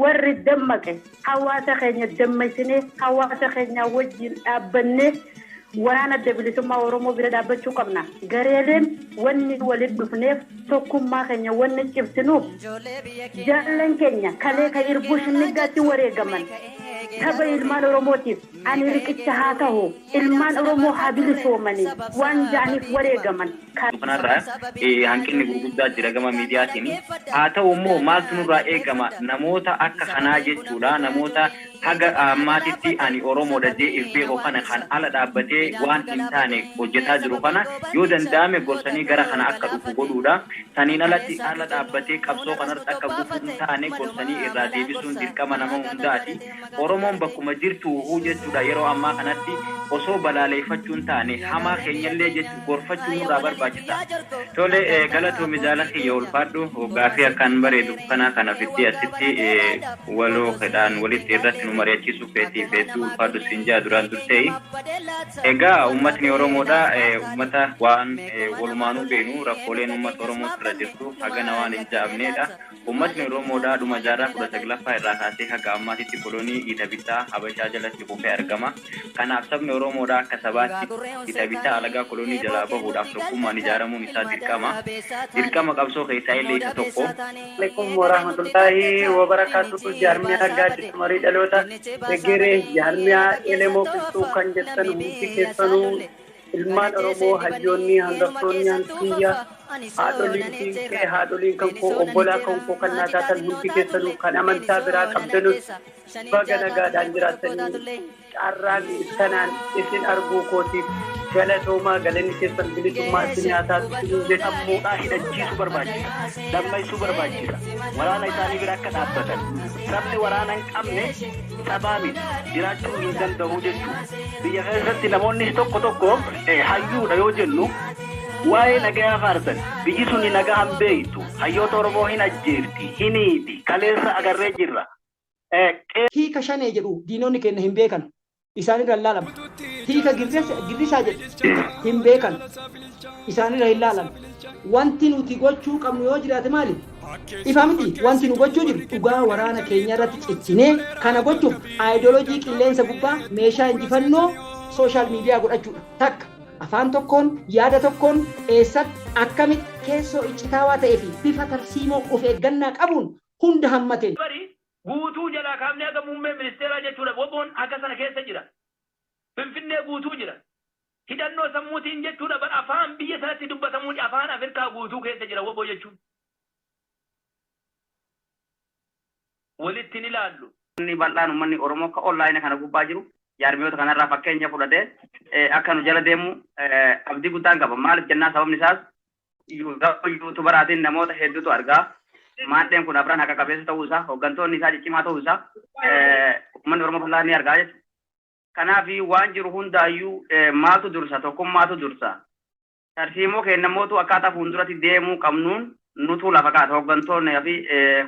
Warri dammaqe hawaasa keenya dammaqsinee hawaasa keenya wajjin dhaabbannee waraana Adda Bilisummaa Oromoo bira dhaabbachuu qabna. Gareeleen wanni walitti dhufneef tokkummaa keenya wanni cimsinuuf jaallan keenya kalee ka irbuu shinniggaatti wareegaman saba ilmaan Oromootiif ani riqicha haa ta'u ilmaan Oromoo haa bilisoomanii waan ja'aniif wareegaman. Kanarraa hanqinni gurguddaa jira gama miidiyaatiin. Haa ta'u immoo maaltu nurraa eegama namoota akka kanaa jechuudha, namoota haga ammaatitti ani Oromoodha jee if beeku kana kan ala dhaabbatee waan hin taane hojjetaa jiru kana yoo danda'ame gorsanii gara kana akka dhufu godhuudha. Saniin alatti ala dhaabbatee qabsoo kanarratti akka gufuu hin taane gorsanii irraa deebisuun dirqama nama hundaati. Oromoon bakkuma jirtu huu jechuudha yeroo ammaa kanatti osoo balaaleeffachuun taane hamaa keenyallee jechuun gorfachuun nurraa barbaachisa. Tole, galatoomi jaala kiyya, ulfaadhu. Gaafii akkaan bareedu kana fiddee asitti waloo fedhaan walitti irratti nu mari'achiisuu feetiif hedduu ulfaadhu siin jaa duraan dursee. Egaa uummatni Oromoodha uummata waan walumaanuu beenu rakkooleen uummata Oromoo irra jirtu hagana waan hin ja'amnedha. Uummatni Oromoodha dhuma jaarraa 19ffaa irraa kaasee haga ammaatitti kolonii ita bittaa Habashaa jalatti kufee argama. Kanaaf sabni Oromoodha akka sabaatti ita bittaa alagaa kolonii jalaa bahuudhaaf tokkummaan ijaaramuun isaa dirqama. Dirqama qabsoo keessaa illee isa tokko. Alaikum warahmatullahi wabarakatuh. Jaarmiyaa gaaddisa marii dhaloota egeree, jaarmiyaa elemoo qilxuu kan jettan hundi keessanuu, ilmaan Oromoo, hayyoonni, hangaftoonni hankiyya, haadholiin siinqee, haadholiin kan koo, obbolaa kan koo kan naa taatan hundi keessanuu, kan amantaa biraa qabdanus baga nagaadhaan jiraattanii carraan kanaan isin arguu kootiif galatoomaa, galanni keessan bilisummaa isin nyaataatu isin jedha. Sammuudhaa hidhachiisuu barbaachisa. Dammaysuu barbaachisa. Waraana isaanii bira akka dhaabbatan. Sabni waraana hin qabne sabaa miti. Jiraachuu hin danda'u jechuudha. Biyya keessatti namoonni tokko tokko hayyuudha yoo jennu waa'ee nagayaa faarsan. Biyyi suni nagaa hin beektu. Hayyoota Oromoo hin ajjeefti. Hin hiiti. Kaleessa agarree jirra. Hiika shanee jedhu diinonni keenya hin beekan. Isaanirra hin laalamu. Hiika girrisaa jedhu hin beekan. Isaanirra hin laalan. Wanti nuti gochuu qabnu yoo jiraate maali? Ifa miti, wanti nu gochuu jiru dhugaa waraana keenya irratti ciccinee kana gochuuf aayidooloojii qilleensa gubbaa meeshaa injifannoo social media godhachuudha. Takka afaan tokkoon, yaada tokkoon, eessatti, akkamitti, keessoo iccitaawaa ta'ee fi bifa tarsiimoo of eeggannaa qabuun hunda hammateen. Bari guutuu jalaa kaafnee haga muummee ministeeraa jechuudha. Woboon haga sana keessa jira. Finfinnee guutuu jira. Hidhannoo sammuutiin jechuudha bar afaan biyya sanatti dubbatamuun afaan Afrikaa guutuu keessa jira woboo jechuun. Walitti hin ilaallu. Inni bal'aan uummanni Oromoo akka online kana gubbaa jiru jaarmiyoota kanarraa fakkeenya fudhatee akka nu jala deemu abdii guddaan qaba. Maaliif jennaan, sababni isaas YouTuberaatiin namoota hedduutu argaa. Maadheen kun afran haqa qabeessa ta'uu isaa, hooggantoonni isaa ciccimaa ta'uu isaa uummanni Oromoo bal'aan ni argaa jechuudha. Kanaaf waan jiru hundaayyuu maaltu dursa? Tokkummaatu dursa. Tarsiimoo kennamootu akkaataa fuulduratti deemuu qabnuun nutu lafa kaasa. Hooggantoonni fi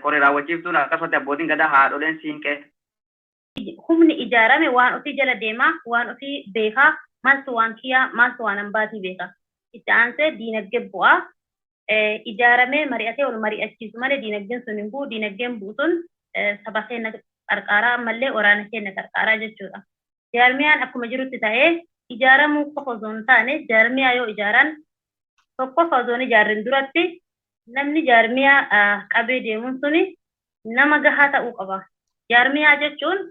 koree raawwachiiftuun, akkasumatti abbootiin gadaa, haadholeen siinqee. Humni ijaarame waan ofii jala deemaa, waan ofii beekaa, maaltu waan kiyyaa, maaltu waan hambaatii beeka. Itti aansee diinagdee bu'aa ijaaramee mari'atee wal mari'achiisu malee diinagdeen sun hin bu'u. Diinagdeen bu'u sun saba keenya qarqaaraa, ammallee waraana keenya qarqaaraa jechuudha. Jaarmiyaan akkuma jirutti ta'ee ijaaramuu qofa osoo hin taane, jaarmiyaa yoo ijaaran tokkoffaa osoo hin ijaarrin duratti namni jaarmiyaa qabee deemuun suni nama gahaa ta'uu qaba. Jaarmiyaa jechuun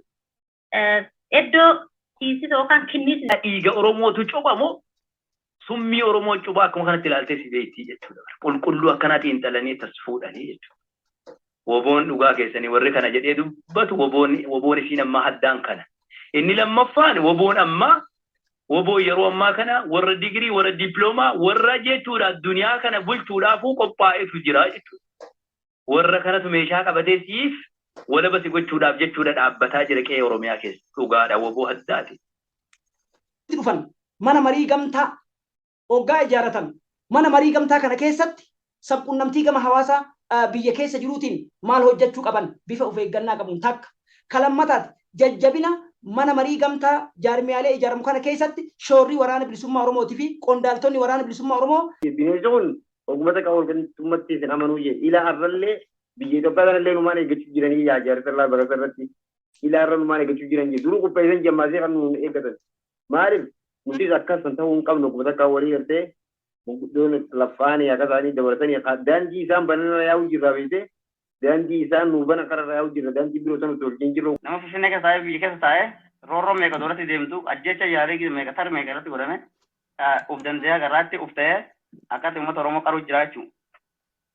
iddoo tiisisa yookaan kinniisni. Dhiiga Oromootu cubamu, summii Oromoon cubaa akkuma kanatti ilaaltee si beektii jechuudha. Qulqulluu akkanaa xiinxalanii tas fuudhanii jechuudha. Woboon dhugaa keessanii warri kana jedhee dubbatu, woboon isiin ammaa haddaan kana. Inni lammaffaan woboon ammaa, woboo yeroo ammaa kana warra digirii, warra diploomaa, warra jechuudha addunyaa kana bulchuudhaafuu qophaa'etu jira jechuudha. Warra kanatu meeshaa qabatee siif walaba si gochuudhaaf jechuudha dhaabbataa jira qe'ee Oromiyaa keessa. Dhugaadha, woboo haddaati. Dhufan mana marii gamtaa hoggaa ijaaratan, mana marii gamtaa kana keessatti sabqunnamtii gama hawaasaa biyya keessa jiruutiin maal hojjechuu qaban bifa of eeggannaa qabuun takka. Kalammataati jajjabina mana marii gamtaa jaarmiyaalee ijaaramu kana keessatti shoorri Waraana Bilisummaa Oromootii fi qondaaltonni Waraana Bilisummaa Oromoo Bineensi kun ogummaa qabu walqixxummaatti isin amanuu jee ila arrallee. Biyya Itoophiyaa kanallee numaan eeggachuu jiranii yaa jaarsa bakka irratti ilaarra numaan eeggachuu jiran jiru. Duruu qopheessan jammaasee kan nuun eeggatan. Maaliif nutis akkas kan ta'uu hin qabnu kuma takka walii galtee gurguddoon lafaanii akka isaanii dabarsanii daandii isaan banana yaa'uu jirra beekte daandii isaan nuu bana kararra yaa'uu jirra daandii biroo sana tolchee jirru. Nama Finfinnee keessa taa'ee biyya keessa taa'ee roorroo meeqa duratti deemtu ajjecha yaalii meeqa tar meeqa irratti godhame uf danda'ee garaatti uf ta'ee akkatti uummata Oromoo qaruu jira jechuudha.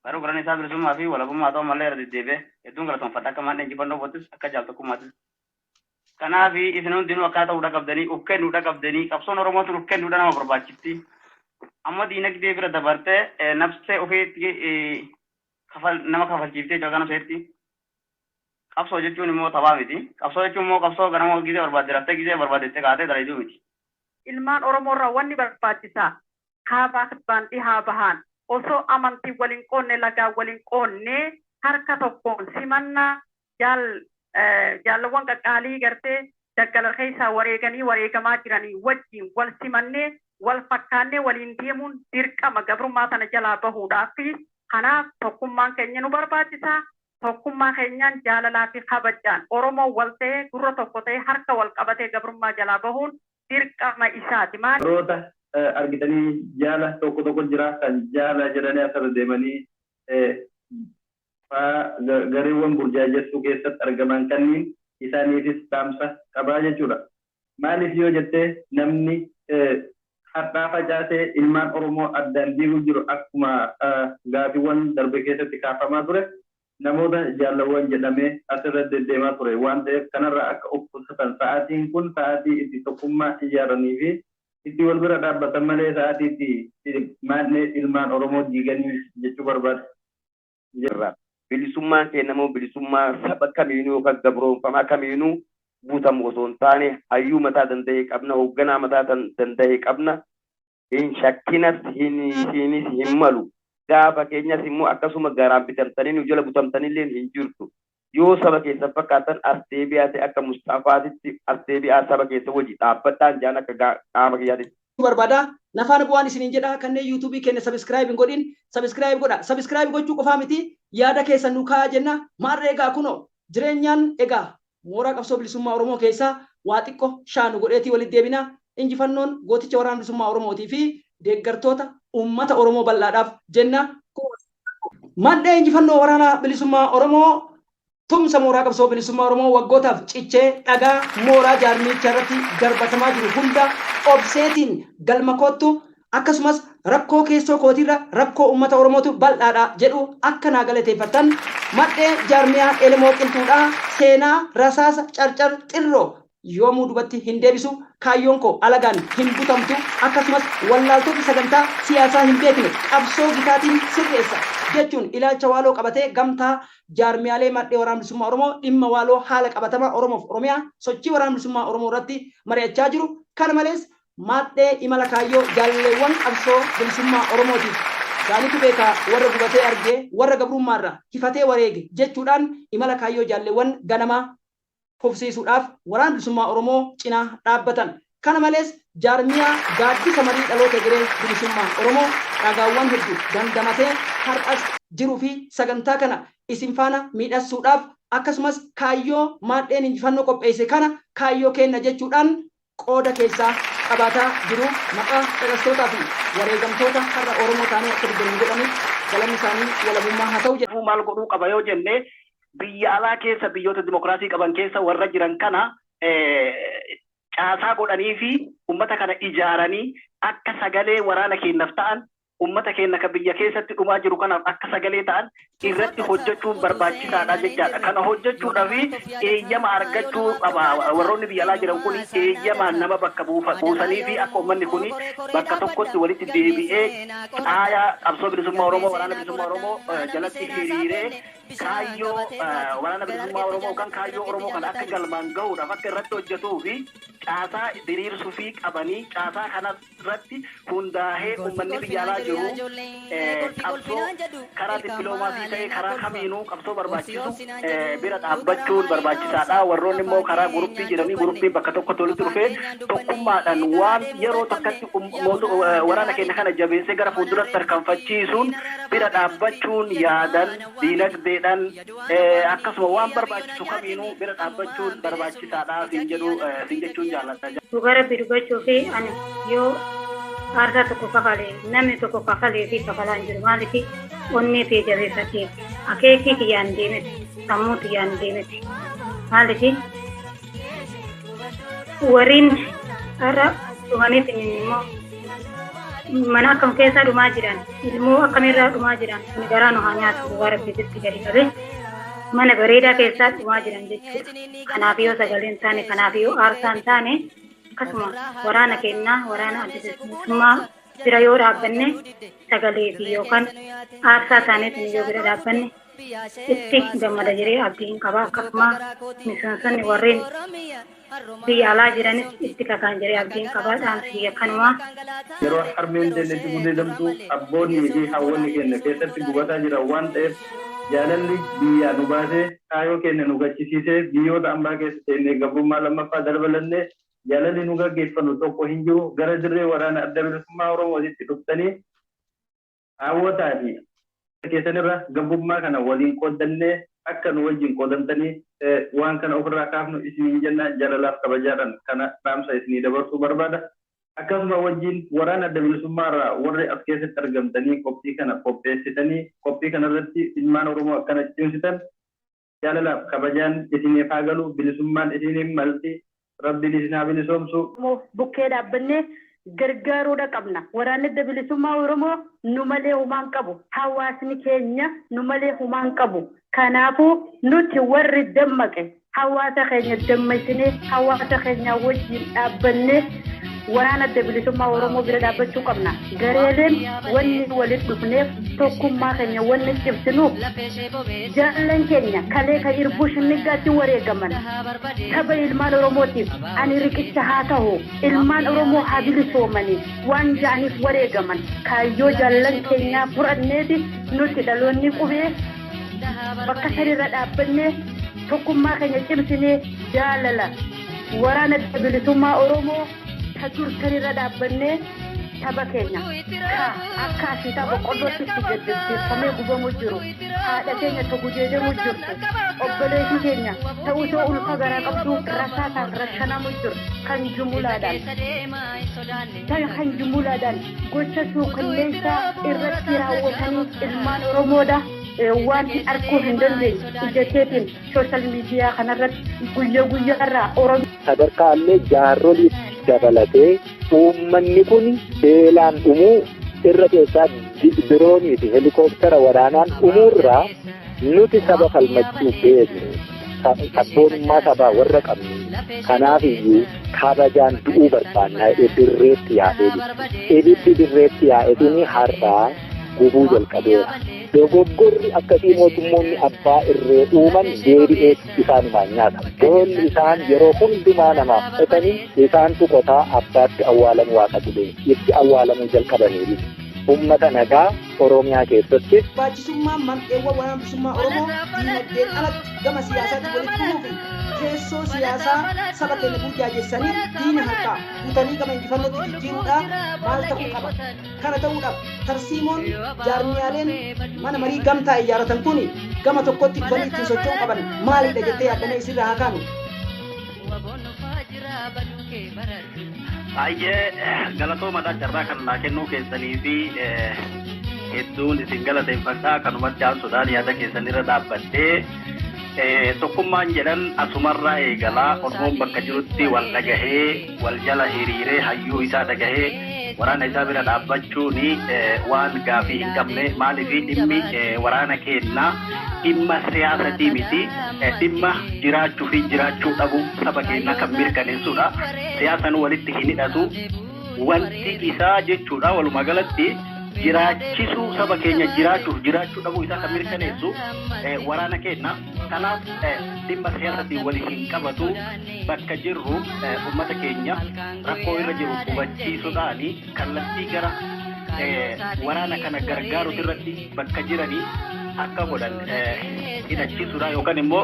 Garuu garan isaa bilisummaa fi walabummaa ta'u malee irra deddeebi'ee hedduun galatoonfadha akka maal injifannoo boottis akka jaaltokkummaattis. Kanaaf isin hundinuu akka ta'uudha qabdanii uf kennuudha qabdanii qabsoon Oromootiin uf kennuudha nama barbaachifti. Amma diinagdee bira dabartee nafsee ofiitti nama kafalchiiftee joogaa nafseetti. Qabsoo jechuun immoo taphaa miti. Qabsoo jechuun immoo qabsoo ganama gizee barbaadde raftee gizee barbaadde kaatee dalayduu miti. Ilmaan Oromoorraa wanni barbaachisaa kaabaa kibbaan dhihaa bahaan osoo amantii waliin qoonne lagaa waliin qoonne harka tokkoon simannaa jaalawwan qaqqaalii gartee daggala keessaa wareeganii wareegamaa jiranii wajjin wal simannee wal fakkaannee waliin deemuun dirqama gabrummaa tana jalaa bahuudhaaf kanaaf tokkummaan keenya nu barbaachisaa. Tokkummaa keenyaan jaalalaa fi kabajaan Oromoo wal ta'ee gurra tokko ta'ee harka wal qabatee gabrummaa jalaa bahuun dirqama isaati. Warroota argitanii jaala tokko tokko jira kan jaala jedhanii asirra deemanii gareewwan burjaajessuu keessatti argaman kanneen isaaniifis dhaamsa qabaa jechuudha. Maaliif yoo jettee namni har'aa facaasee ilmaan Oromoo addaan diiguu jiru akkuma gaafiiwwan darbe keessatti kaafamaa ture namoota jaalawwan jedhamee asirra deddeemaa ture waan ta'eef kanarraa akka of qusatan sa'aatiin kun sa'aatii itti tokkummaa ijaaranii fi itti wal bira dhaabbatan malee sa'aatii itti maannee ilmaan Oromoo diiganii jechuu barbaada. Jirra. Bilisummaan kennamu bilisummaa saba kamiinuu yookaan gabroonfamaa kamiinuu buutamu osoo hin taane hayyuu mataa danda'e qabna hoogganaa mataa danda'e qabna hin shakkinas hinis hin malu. Gaafa keenyas immoo akkasuma garaan bitamtanii nu jala butamtanillee hin jirtu. Yoo saba keessa fakkaatan as deebi'aa ta'e akka Mustaafaatitti as deebi'aa saba keessa wajji dhaabbadhaan jaan akka qaama kiyyaatitti. Barbaada nafaan bu'aan isiniin jedha kanneen yuutuubii keenya sabiskiraayib hin godhin sabiskiraayib godha. Sabiskiraayib gochuu qofaa miti yaada keessan nu kaayaa jenna. Maarree egaa kunoo jireenyaan egaa mooraa qabsoo bilisummaa Oromoo keessaa waa xiqqoo shaanu godheetii walitti deebina. Injifannoon gooticha waraana bilisummaa Oromootii fi deeggartoota uummata Oromoo bal'aadhaaf jenna. Mandhee injifannoo waraana bilisummaa Oromoo tumsa mooraa qabsoo bilisummaa Oromoo waggootaaf cichee dhagaa mooraa jaarmicha irratti darbatamaa jiru hunda obseetiin galma koottu akkasumas rakkoo keessoo kootiirra rakkoo uummata Oromootu bal'aadha jedhu akka naa galateeffattan mandhee jaarmiyaa Elemoo Qilxuudhaa seenaa rasaasa carcar xirroo yoomuu dubatti hin deebisu kaayyoon koo alagaan hin butamtu akkasumas wallaaltota sagantaa siyaasaa hin beekne qabsoo gitaatiin sirreessa jechuun ilaalcha waaloo qabatee gamtaa jaarmiyaalee madhee waraana bilisummaa Oromoo dhimma waaloo haala qabatamaa Oromoof Oromiyaa sochii waraana bilisummaa Oromoo irratti mari'achaa jiru. Kana malees madhee imala kaayyoo jaalleewwan qabsoo bilisummaa Oromootiif isaanitu beekaa warra gubatee argee warra gabrummaarraa hifatee wareege jechuudhaan imala kaayyoo jaalleewwan ganamaa fufsiisuudhaaf waraana bilisummaa Oromoo cinaa dhaabbatan. Kana malees jaarmiyaa gaaddisa marii dhaloota egeree bilisummaa Oromoo dhagaawwan hedduu dandamatee har'as jiruu fi sagantaa kana isin faana miidhagsuudhaaf akkasumas kaayyoo maadheen injifannoo qopheesse kana kaayyoo kenna jechuudhaan qooda keessaa qabaataa jiru maqaa caqastootaa fi wareegamtoota har'a Oromoo ta'anii akka dubbannu godhaniif galanni isaanii walabummaa haa ta'u jedhu. Maal godhuu qaba yoo jenne biyya alaa keessa biyyoota dimokiraasii qaban keessa warra jiran kana caasaa godhanii fi uummata kana ijaaranii akka sagalee waraana keenyaaf ta'an uummata keenya kan biyya keessatti dhumaa jiru kanaaf akka sagalee ta'an irratti hojjechuun barbaachisaadha jechaadha. Kana hojjechuudhaaf eeyyama argachuu qaba. Warroonni biyya alaa jiran kun eeyyama nama bakka buusanii fi akka uummanni kun bakka tokkotti walitti deebi'ee caayaa qabsoo bilisummaa Oromoo waraana bilisummaa Oromoo jalatti hiriiree kaayyoo waraana bilisummaa Oromoo yookaan kaayyoo Oromoo kana akka galmaan gahuudhaaf akka irratti hojjetuu fi caasaa diriirsuu fi qabanii caasaa kana irratti hundaa'ee uummanni biyya alaa jiru qabsoo karaa dippiloomaasii ta'e karaa kamiinuu qabsoo barbaachisu bira dhaabbachuun barbaachisaadha. Warroonni immoo karaa guruppii jiranii guruppiin bakka tokkotti walitti dhufee tokkummaadhaan waan yeroo tokkotti waraana keenya kana jabeessee gara fuulduratti tarkaanfachiisuun bira dhaabbachuun yaadan diinagdee Diinagdeedhaan akkasuma waan barbaachisu kamiinuu bira dhaabbachuun barbaachisaadha siin jedhu siin jechuun jaalladha. Dhugaa Rabbi dubbachuu fi ani yoo aarsaa tokko kafalee namni tokko kafalee fi kafalaa hin jiru maaliif onnee fi jabeeffatee akeekii kiyyaan deemeti sammuu kiyyaan deemeti maaliif warreen har'a dhumaniitiin immoo mana akkam keessaa dhumaa jiran ilmoo akkamirraa dhumaa jiran kun garaa nu haa nyaatu dhugaa Rabbiitti gadi qabee mana bareedaa keessaa dhumaa jiran jechuudha. Kanaaf yoo sagalee hin taane kanaaf yoo aarsaa hin taane akkasuma waraana kennaa waraana adda bilisummaa bira yoo dhaabbanne sagalee fi yookaan aarsaa taaneetiin yoo bira dhaabbanne itti gammada jiree abdiin qaba akkasuma miseensonni warreen biyya alaa jiranis itti kakaan jiree abdiin qaba dhaamsi akkanumaa. Yeroo harmeen teenya gudeedamtu abboonnii fi hawwanni keenya keessatti gubataa jiran waan ta'eef jaalalli biyyaa nu baasee kaayoo keenya nu gachisiisee biyyoota ambaa keessa teennee gabrummaa lammaffaa darbalannee jaalalli nu gaggeeffannu tokko hin jiru gara dirree waraana adda bilisummaa Oromootitti dhuftanii hawwataa fi keessanirra gabrummaa kana waliin qooddannee akka nu wajjin qoodamtanii waan kana ofirraa kaafnu isinii jenna jaalalaaf kabajaadhaan kana dhaamsa isinii dabarsuu barbaada. Akkasuma wajjin waraana adda bilisummaa irraa warri as keessatti argamtanii qophii kana qopheessitanii qophii kana irratti ilmaan Oromoo akkana cimsitan jaalalaaf kabajaan isiniif haa galu bilisummaan isiniif malti rabbiin isin haa bilisoomsu. Bukkee dhaabbannee gargaaruudha qabna. Waraanni adda bilisummaa Oromoo nu malee humaan qabu. Hawaasni keenya nu malee humaan qabu. Kanaafuu nuti warri dammaqe hawaasa keenya dammaqsinee hawaasa keenya wajjin dhaabbannee waraana adda bilisummaa Oromoo bira dhaabbachuu qabna. Gareeleen wanni walitti dhufneef tokkummaa keenya wanni cimsinuuf jaallan keenya kalee ka irbuu shinniggaatti wareegaman saba ilmaan Oromootiif ani riqicha haa ta'u ilmaan Oromoo haa bilisoomanii waan ja'aniif wareegaman kaayyoo jaallan keenyaa fudhanneeti nuti dhaloonni qubee bakka sanirra dhaabbannee tokkummaa keenya cimsinee jaalala waraana adda bilisummaa Oromoo ta dur sanirra dhaabbannee saba keenya akka ashiitaa boqqollootti itti deddeeffamee gubamu jiru haadha keenya ta gudeedamu jirtu obboleessi keenya ta'uu ta'uu ulfa garaa qabdu rasaasaan rakkanamu jiru kan jumulaadhaan gocha suukalleessaa irratti raawwatanii ilmaan Oromoodha. Waan arguu hin dandeenye ija keetiin sooshaal miidiyaa kanarratti guyyaa guyyaarraa Oromoo. Sadarkaalee jaarsolii dabalatee uummanni kun beelaan dhumuu irra keessaa diroonii fi helikooftara waraanaan dhumuurraa nuti saba falmachuu beeknu sabboonummaa sabaa warra qabnu kanaaf iyyuu kabajaan du'uu barbaannaa dirreetti yaa'ee jiru. Ibiddi dirreetti yaa'e suni har'aa gubuu jalqabeera. Dogoggorri akkasii mootummoonni abbaa irree uuman deebi'ee isaanumaan nyaata. Boolli isaan yeroo hundumaa namaaf qotanii isaantu qotaa abbaatti awwaalamu waaqa dhibee itti awwaalamuu jalqabaniiru. Uummata nagaa Oromiyaa keessatti. Barbaachisummaan mandheewwan waraana bilisummaa Oromoo diinagdeen alatti gama siyaasaatti walitti dhufuu fi keessoo siyaasaa saba keenya burjaajessanii diina harkaa butanii gama injifannootti jijjiiruudhaaf maal ta'uu qaba? Kana ta'uudhaaf tarsiimoon jaarmiyaaleen mana marii gamtaa ijaarratan kun gama tokkotti dhufanii ittiin socho'uu qaban maalidha jettee yaaddamee isirraa haa kaanu? Baay'ee galatoomadha carraa kan naa kennuu keessanii fi hedduun isin galateeffadha kanumatti aansuudhaan yaada keessanirra dhaabbattee tokkummaan jedhan asumarraa eegalaa Oromoon bakka jirutti wal dhagahee wal jala hiriiree hayyuu isaa dhagahee waraana isaa bira dhaabbachuun waan gaafii hin qabne maaliif dhimmi waraana keenyaa dhimma siyaasatii miti dhimma jiraachuu fi jiraachuu dhabu saba keenyaa kan mirkaneessudha. Siyaasaan walitti hin hidhatu wanti isaa jechuudha walumaa galatti jiraachisuu saba keenya jiraachuuf jiraachuu dhabuu isaa kan mirkaneessu waraana keenya. Kanaaf dhimma siyaasatiin waliin hin qabatu bakka jirru uummata keenya rakkoo irra jiru hubachiisuudhaan kallattii gara waraana kana gargaaruuti irratti bakka jiranii akka godhan hidhachiisuudha yookaan immoo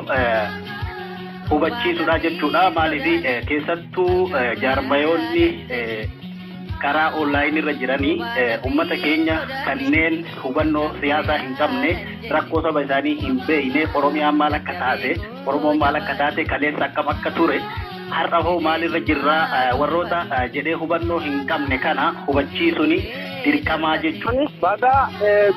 hubachiisuudha jechuudha. Maaliif keessattuu jaarmayoonni Karaa onlaayinii irra jiranii uummata keenya kanneen hubannoo siyaasaa hin qabne, rakkoo saba isaanii hin beekne, Oromiyaan maal akka taate, Oromoon maal akka taate, kaleessa akkam akka ture, har'a hoo maalirra jirraa warroota jedhee hubannoo hin qabne kana hubachiisuun dirqamaa jechuudha. Baga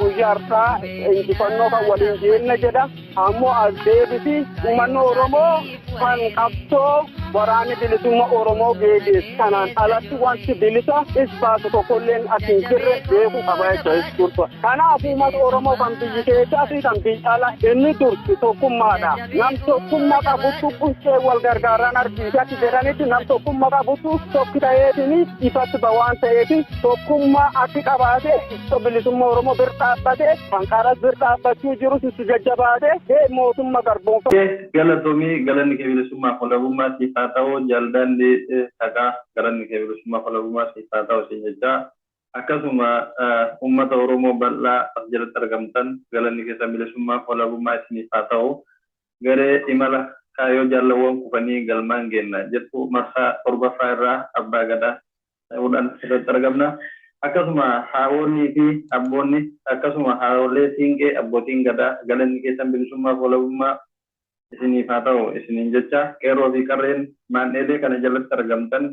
guyyaa har'aa injifannoo kan waliin jeenna jedha. Ammoo as deebisi uummanni Oromoo kan qabsoo waraanni bilisummaa Oromoo geegeessu kanaan alatti wanti bilisa is baasu tokkolleen as hin jirre beekuu qaba jechuudha. Kanaaf uummata Oromoo kan biyyi keessaa fi kan biyya ala inni dursi tokkummaadha. Nam tokkummaa qabutu quncee wal gargaaran argiisatti jedhanitti nam tokkummaa qabutu tokki ta'eetiin ifatti ba waan ta'eef tokkummaa akki qabaate bilisummaa Oromoo bir dhaabbate kan karas bir dhaabbachuu jirus itti jajjabaate mootummaa garboonfa. Galatoomii, galanni kee bilisummaa walabummaa siif haa ta'u. Jaaldaandii haqaa, galanni kee bilisummaa walabummaa siif haa ta'u siin jechaa, akkasuma uummata Oromoo bal'aa as jalatti argamtan, galanni keessan bilisummaa walabummaa isiniif haa ta'u. Garee imala kaayyoo jaallawwan kufanii galmaan geenna jettu marsaa 7ffaa irraa abbaa gadaa ta'uudhaan asirratti argamna. Akkasuma haawwonnii fi abboonni, akkasuma haadholee siinqee, abbootiin gadaa, galanni keessan bilisummaa walabummaa isiniif haa ta'u isiniin jecha, qeerroo fi qarreen maandheelee kana jalatti argamtan,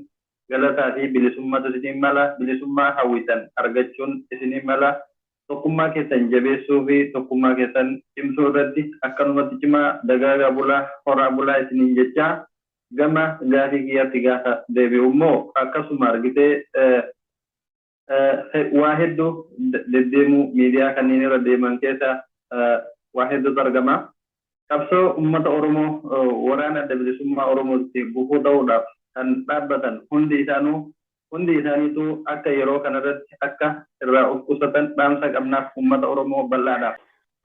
galataa fi bilisummaatu isiniin mala. Bilisummaa hawwitan argachuun isiniin mala. Tokkummaa keessan jabeessuu fi tokkummaa keessan cimsuu irratti akkanumatti cimaa dagaagaa bulaa, horaa bulaa isiniin jecha, gama gaafii kiyyaatti gaafa deebi'u immoo, akkasuma argitee waa hedduu deddeemuu miidiyaa kanneen irra deeman keessa waa hedduutu argama. Qabsoo uummata Oromoo waraana adda bilisummaa Oromootti gufuu ta'uudhaaf kan dhaabbatan hundi isaaniitu akka yeroo kanarratti akka irraa of qusatan dhaamsa qabnaaf uummata Oromoo bal'aadhaaf.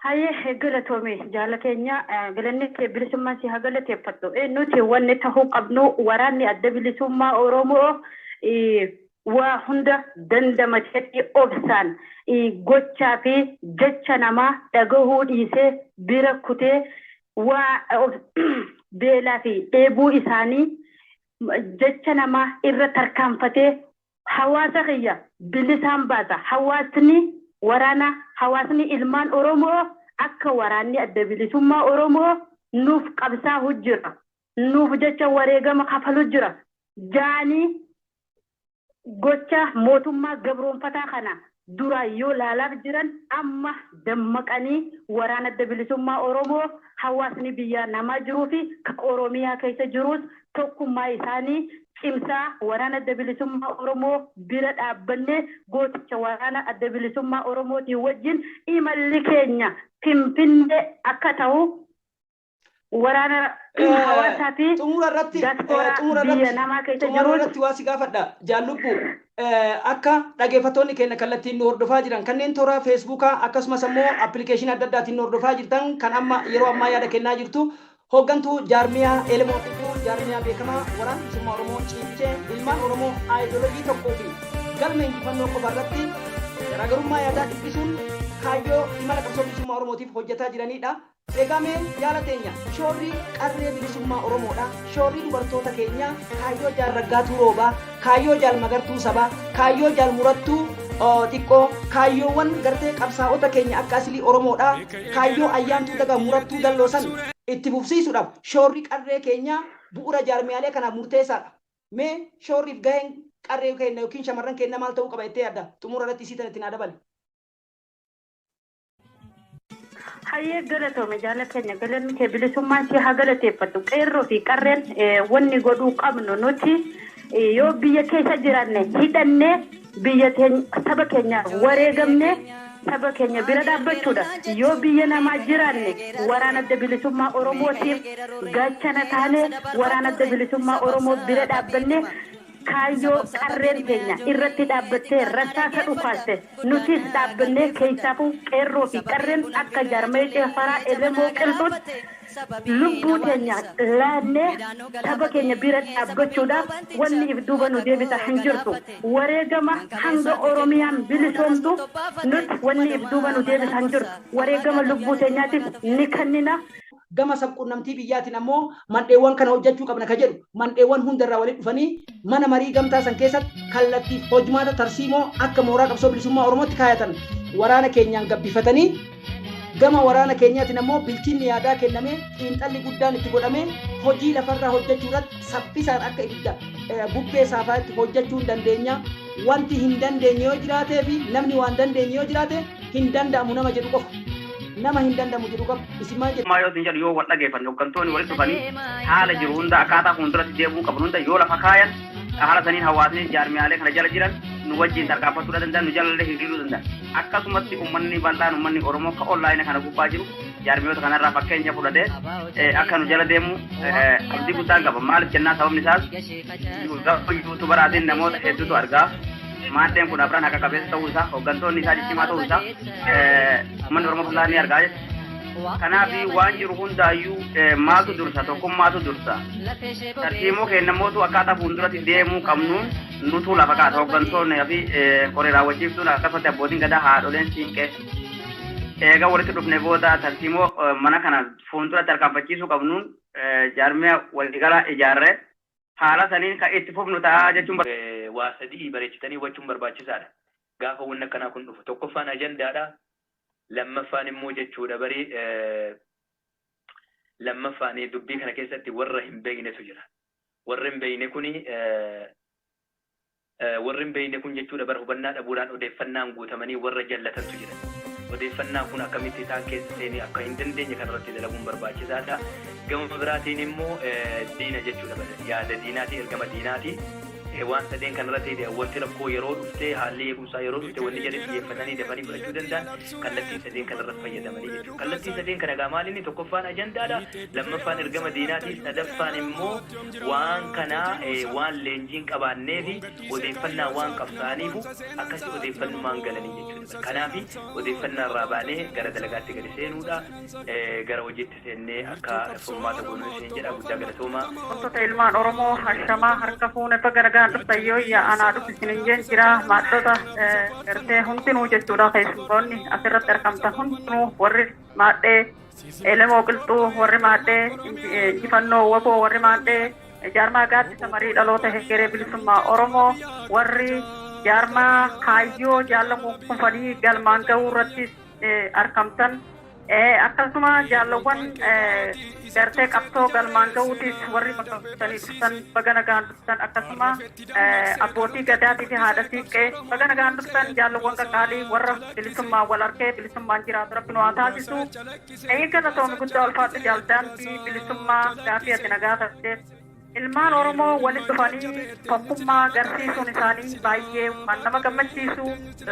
Hayyee, galatoome jaala keenya, galanni kee bilisummaa si haa galateeffattu. Nuti wanni tahuu qabnu, waraanni adda bilisummaa Oromoo waa hunda dandamateetti obsaan gochaa fi jecha namaa dhagahuu dhiisee bira kutee, waa beelaa fi dheebuu isaanii jecha namaa irra tarkaanfatee hawaasa kiyya bilisaan baasa. Hawaasni waraana, hawaasni ilmaan Oromoo akka waraanni adda bilisummaa Oromoo nuuf qabsaa'u jira. Nuuf jecha wareegama kafalu jira. Jaanii gocha mootummaa gabroonfataa kana dura yoo laalaaf jiran, amma dammaqanii waraana adda bilisummaa Oromoo, hawaasni biyya namaa jiruu fi kan Oromiyaa keessa jirus tokkummaa isaanii cimsaa waraana adda bilisummaa Oromoo bira dhaabbannee gooticha waraana adda bilisummaa Oromootiin wajjin imalli keenya Finfinnee akka ta'u waraana hawaasaa fi Xumura irratti diaspora biyya namaa keessa xumura jirus irratti waa si gaafadha, jaallubbu. Akka dhaggeeffattoonni keenya kallattiin nu hordofaa jiran, kanneen toora Feesbuukaa akkasumas ammoo appilikeeshinii adda addaatiin nu hordofaa jirtan, kan amma yeroo ammaa yaada kennaa jirtu hooggantuu jaarmiyaa Elemoo Qilxuu, jaarmiyaa beekamaa waraana bilisummaa Oromoo ciichee ilmaan Oromoo aayidolojii tokkoo fi galma injifannoo qofa irratti garaagarummaa yaadaa dhiphisuun kaayyoo imala qabsoo bilisummaa Oromootiif hojjetaa jiranidha. Egaa mee jaala teenya, shoorri qarree bilisummaa Oromoodha. Shoorri dubartoota keenyaa, kaayyoo jaal Raggaatuu Roobaa, kaayyoo jaal Magartuu Sabaa, kaayyoo jaal Murattuu Xiqqoo, kaayyoowwan gartee qabsaa'ota keenya akka asilii Oromoodha. Kaayyoo Ayyaantuu Daga, Murattuu Dalloo san itti fufsiisuudhaaf shoorri qarree keenyaa bu'uura jaarmiyaalee kanaaf murteessaadha. Mee shoorriif gaheen qarree keenya yookiin shamarran keenya maal ta'uu qaba jettee yaadda? Xumura irratti isii tana itti naa dabali. Hayyee, galatoome jaala keenya, galanni kee bilisummaan si haa galateeffattu. Qeerroo fi qarreen, wanni godhuu qabnu nuti yoo biyya keessa jiraanne hidhannee biyya teenya saba keenya wareegamne saba keenya bira dhaabbachuudha. Yoo biyya namaa jiraanne waraana adda bilisummaa Oromootiif gaachana taane, waraana adda bilisummaa Oromoo bira dhaabbanne, kaayyoo qarreen keenya irratti dhaabbattee rasaasa dhukaaste nutis dhaabbannee, keessaafuu qeerroo fi qarreen akka jaarmee ceefaraa Elemoo Qilxuutti lubbuu teenya laannee saba keenya bira dhaabbachuudhaaf wanni if duuba nu deebisa hin jirtu. Wareegama hanga Oromiyaan bilisoomtu nuti wanni if duuba nu deebisa hin jirtu. Wareegama lubbuu teenyaatis ni kennina. Gama sabquunnamtii biyyaatiin ammoo mandheewwan kana hojjechuu qabna ka jedhu mandheewwan hundarraa walitti dhufanii mana marii gamtaa san keessatti kallattiif hojmaata tarsiimoo akka mooraa qabsoo bilisummaa Oromootti kaayatan waraana keenyaan gabbifatanii, gama waraana keenyaatiin ammoo bilchinni yaadaa kennamee, xiinxalli guddaan itti godhamee, hojii lafarraa hojjechuu irratti saffisaan akka ibidda bubbee saafaatti hojjechuu hin dandeenya. Wanti hin dandeenye yoo jiraatee fi namni waan dandeenye yoo jiraate, hin danda'amu nama jedhu qofa. Nama hin danda'amu jedhu qofa. Isin maal jettu? Maa yoo isin jedhu, yoo wal dhageeffanne, hooggantoonni walitti dhufanii haala jiru hunda, akkaataa fuulduratti deemuu qaban hunda yoo lafa kaayan, haala saniin hawaasni jaarmiyaalee kana jala jiran nu wajjin tarkaanfachuu danda'an, nu jalallee hiriiruu danda'an. Akkasumatti uummanni bal'aan, uummanni Oromoo ka onlaayina kana gubbaa jiru, jaarmiyoota kanarraa fakkeenya fudhatee akka nu jala deemu abdii guddaan qaba. Maaliif jennaan, sababni isaas gama yuutubaraatiin namoota hedduutu argaa. Maaddeen kun afran haqa qabeessa ta'uu isaa, hooggantoonni isaa ciccimaa ta'uu isaa uummanni Oromoo bal'aan ni argaa jechuudha. Kanaaf waan jiru hundaayyuu maaltu dursa? Tokkummaatu dursa. Tartiimoo kennamootu akkaataa fuulduratti deemuu qabnuun nutu lafa kaasa. Hooggantoonni fi qoree raawwachiiftuun, akkasumatti abbootiin gadaa, haadholeen siinqee eega walitti dhufne booda tartiimoo mana kana fuulduratti tarkaanfachiisuu qabnuun jaarmiyaa waliigalaa ijaarree haala saniin kan itti fufnu ta'a jechuun. Waa sadii bareechitanii hubachuun barbaachisaadha. Gaafa wanni akkanaa kun dhufu, tokkoffaan ajandaadha. Lammaffaan immoo jechuudha barii, lammaffaan dubbii kana keessatti warra hin beeknetu jira. Warri hin beekne kun jechuudha bara hubannaa dhabuudhaan odeeffannaan guutamanii warra jallatantu jira. Odeeffannaan kun akkamitti isaan keessa seenee akka hin dandeenye kanarratti dalaguun barbaachisaadha. Gama biraatiin immoo diina jechuudha, yaada diinaati, ergama diinaati. Waan sadeen kanarratti wanti rakkoo yeroo dhufte, haalli eegumsaa yeroo dhufte, wanni jedhe xiyyeeffatanii dafanii fudhachuu danda'an kallattii sadeen kanarratti fayyadamanii jechuudha. Kallattii sadeen kana egaa maal inni? Tokkoffaan ajandaadha, lammaffaan ergama diinaati, sadaffaan immoo waan kanaa waan leenjiin qabaannee fi odeeffannaa waan qabsaa'aniifu akkasii odeeffannumaan galanii jechuudha. Kanaaf odeeffannaa irraa baanee gara dalagaatti gadi seenuudha. Gara hojiitti seennee akka furmaata goonuu isin jedha. Guddaa galatoomaa. Wantoota ilmaan Oromoo, hashamaa, harka fuune, baga nagaan dhuftan. Yoo anaa dhufu isinin jeen jira. Maaddota gartee hundinuu jechuudha, keessummoonni asirratti argamtan hundinuu, warri maadhee Elemoo Qilxuu, warri maadhee injifannoo Waboo, warri maadhee jaarmaa gaaddisa marii dhaloota hegeree bilisummaa Oromoo, warri jaarmaa kaayyoo jaallamu kufanii galmaan ga'uu irratti argamtan, akkasuma jaallawwan gartee qabsoo galmaan ga'uutis warri bakka buutanii dhuftan, baga nagaan dhuftan. Akkasuma abbootii gadaatii fi haadha siiqqee, baga nagaan dhuftan. Jaallawwan qaqqaalii, warra bilisummaan wal arkee bilisummaan jiraatu rabbi nu haa taasisu. Galatoomi, guddaa ulfaatu, jaaldaantii bilisummaa. Gaafii ati nagaa taatteef, ilmaan Oromoo walitti dhufanii tokkummaa agarsiisuun isaanii baay'ee waan nama gammachiisu.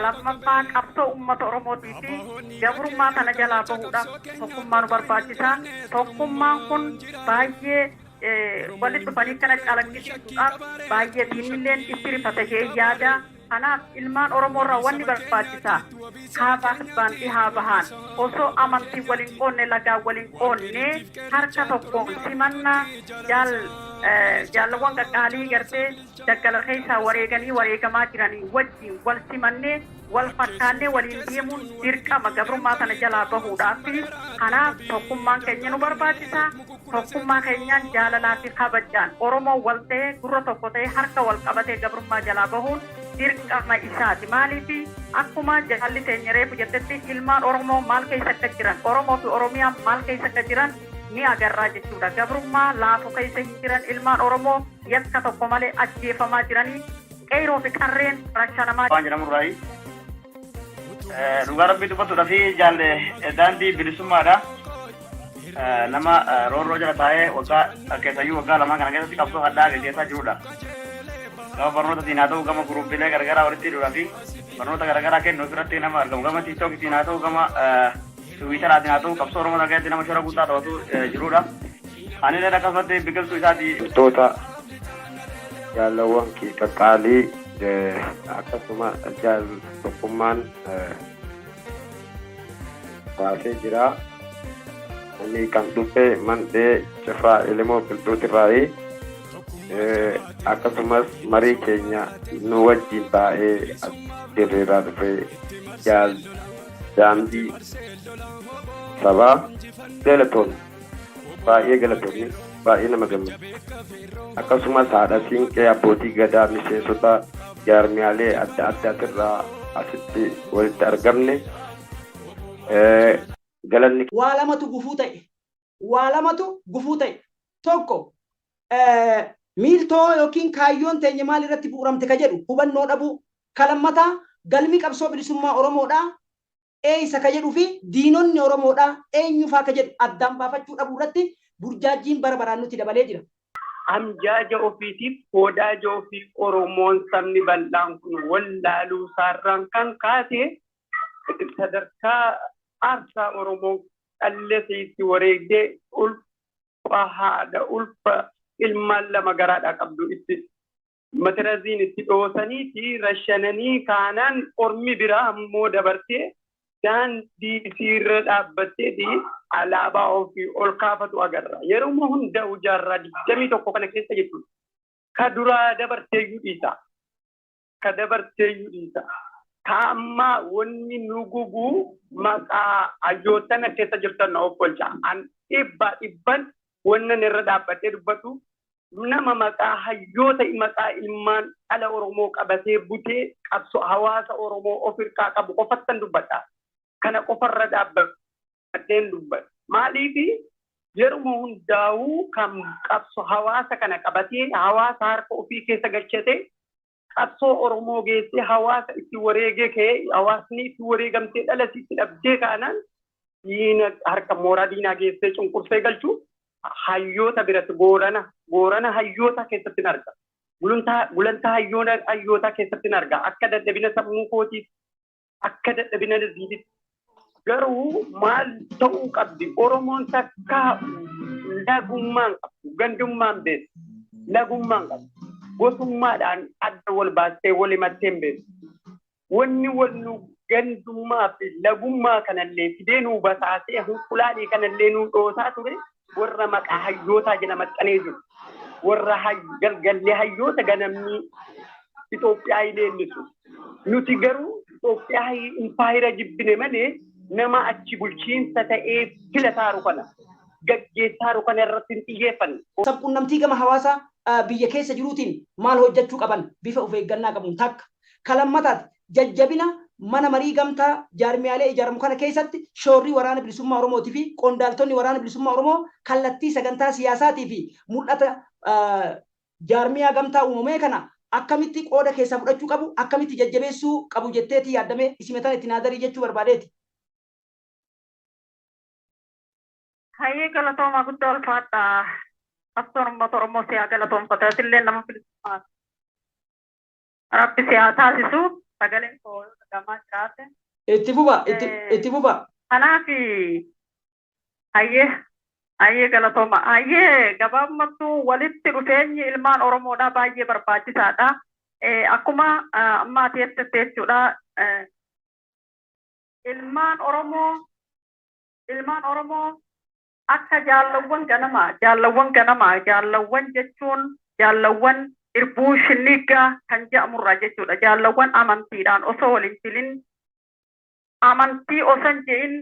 Lammaffaa, qabsoo uummata Oromootii fi gabrummaa kana jalaa bahuudhaaf tokkummaa nu barbaachisa. Tokkummaan kun baay'ee walitti dhufanii kana calaqqisiisuudhaaf baay'ee diinilleen itti rifata jee yaada. Kanaaf ilmaan Oromoo irraa wanni barbaachisa, kaabaa kibbaan dhihaa bahaan, osoo amantii waliin qoonne, lagaa waliin qoonne, harka tokkoon simannaa jaallawwan qaqqaalii gartee daggala keessaa wareeganii wareegamaa jiranii wajjin wal simannee, wal fakkaannee waliin deemuun dirqama gabrummaa kana jalaa bahuudhaaf. Kanaaf tokkummaan keenya nu barbaachisa. Tokkummaa keenyaan, jaalalaa fi kabajaan, Oromoo wal ta'ee, gurra tokko ta'ee, harka wal qabatee gabrummaa jalaa bahuun dirqama isaati. Maaliif, akkuma jaalli teenya reefu jettetti, ilmaan Oromoo maal keessa akka jiran, Oromoo fi Oromiyaan maal keessa akka jiran ni agarraa jechuudha. Gabrummaa laafu keessa hin jiran. Ilmaan Oromoo yakka tokko malee ajjeefamaa jiranii, qeyroo fi qarreen rashanamaa. Waan jedhamurraayi. Dhugaa rabbii dubbatuudha fi jaalle daandii bilisummaadha. Nama roorroo jala taa'ee waggaa keessayyuu waggaa 2 kana keessatti qabsoo hadhaa gaggeessaa jirudha. Gama barnootaatiin haa ta'u, gama guruppiilee garagaraa walitti hidhuudhaa fi barnoota garagaraa kennuu irratti nama argamu. Gama tiiktookiitiin haa ta'u, gama tiwiitaraatiin haa ta'u, qabsoo Oromoo keessatti nama shoora guddaa taphatu jirudha. Anillee akkasumatti biqiltuu isaati. Toota jaalawwan kee qaqqaalii, akkasuma jaal tokkummaan baasee jira. Inni kan dhufe mandhee cifraa Elemoo Qilxuutirraayi. Akkasumas marii keenya nu wajjin taa'ee as dirreerraa dhufe jaal daandii sabaa, galatoon. Baay'ee galatoomii, baay'ee nama gammachiisa. Akkasumas haadha siinqee, abbootii gadaa, miseensota jaarmiyaalee adda addaatirraa asitti walitti argamne galanni. Waa lamatu gufuu ta'e. Waa lamatu gufuu ta'e. Tokko, miiltoo yookiin kaayyoon teenya maal irratti bu'uramte ka jedhu hubannoo dhabuu. Ka lammataa, galmi qabsoo bilisummaa Oromoodhaa eeysa ka jedhu fi diinonni Oromoodhaa eenyufaa ka jedhu addaan baafachuu dhabuu irratti burjaajjiin bara baraan nutti dabalee jira. Amjaaja ofiitiif hodaaja ofii Oromoon sabni bal'aan kun wallaaluu isaarraan kan kaase sadarkaa aarsaa Oromoon dhallese itti wareegdee ulfa haadha ulfa ilmaan lama garaadhaa qabdu itti matiraziin itti dhoosanii fi rashananii kaanaan ormi biraa ammoo dabartee daandii isiirra dhaabbattee fi alaabaa ofii ol kaafatu agarra. Yeroo hunda jaarraa 21 kana keessa jechuudha. Ka duraa dabarteeyyuu dhiisa. Ka dabarteeyyuu dhiisa. Ka ammaa wanni nu gubuu maqaa hayyoottan keessa jirtan na of olcha. An dhibba dhibban wannan irra dhaabbadhee dubbatu nama maqaa hayyoota, maqaa ilmaan dhala Oromoo qabatee butee qabso hawaasa Oromoo of hirkaa qabu qofattan dubbadha. Kana qofarra dhaabbadheen dubbadha. Maaliif yeruma hundaa'uu kan qabso hawaasa kana qabatee hawaasa harka ofii keessa galchatee qabsoo Oromoo geessee hawaasa itti wareegee ka'ee hawaasni itti wareegamtee dhala itti dhabdee kaanaan diina harka mooraa diinaa geessee cunqursee galchuu hayyoota biratti goorana hayyoota keessatti hin arga. Gulantaa hayyootaa keessatti hin arga. Akka dadhabina sammuu kootiif, akka dadhabina naziititti. Garuu maal ta'uu qabdi? Oromoon takka lagummaan qabdu, gandummaan beektu, lagummaan qabdu. Gosummaadhaan adda wal baastee wal himattee hin beektu. Wanni wal nu gandummaa fi lagummaa kanallee fidee nuu basaasee hunqulaalii kanallee nuu dhoosaa ture warra maqaa hayyootaa jala maxxanee jiru. Warra galgallee hayyoota ganamni Itoophiyaa leellisu. Nuti garuu Itoophiyaa impaayira jibbine malee nama achi bulchiinsa ta'ee filataaru kana gaggeessaaru kana irratti hin xiyyeeffanne. Sabquunnamtii gama hawaasa biyya keessa jiruutiin maal hojjechuu qaban bifa of eeggannaa qabuun takka. Ka lammataati, jajjabina mana marii gamtaa jaarmiyaalee ijaaramu kana keessatti shoorri Waraana Bilisummaa Oromootii fi qondaaltonni Waraana Bilisummaa Oromoo kallattii sagantaa siyaasaatii fi mul'ata jaarmiyaa gamtaa uumamee kana akkamitti qooda keessaa fudhachuu qabu, akkamitti jajjabeessuu qabu jetteetii yaaddamee isimetaan itti naadarii jechuu barbaadeeti. Hayyee, galatoomaa, guddaa ulfaadha. Qabsoon uummata Oromoo si haa galatoomfatu. Atillee nama bilisummaa. Rabbi si haa taasisu. Sagaleen koo yoo dhagahamaa jiraate. Itti fufa, itti fufa. Kanaaf hayyee galatooma. Hayyee, gabaabummattuu walitti dhufeenyi ilmaan Oromoodhaa baay'ee barbaachisaadha. Akkuma amma ati jettetti jechuudha. Ilmaan Oromoo akka jaallawwan ganamaa, jaallawwan ganamaa, jaallawwan jechuun jaallawwan irbuu shinniiggaa kan jedhamurraa jechuudha. Jaallawwan amantiidhaan osoo waliin filin, amantii osoo hin je'in,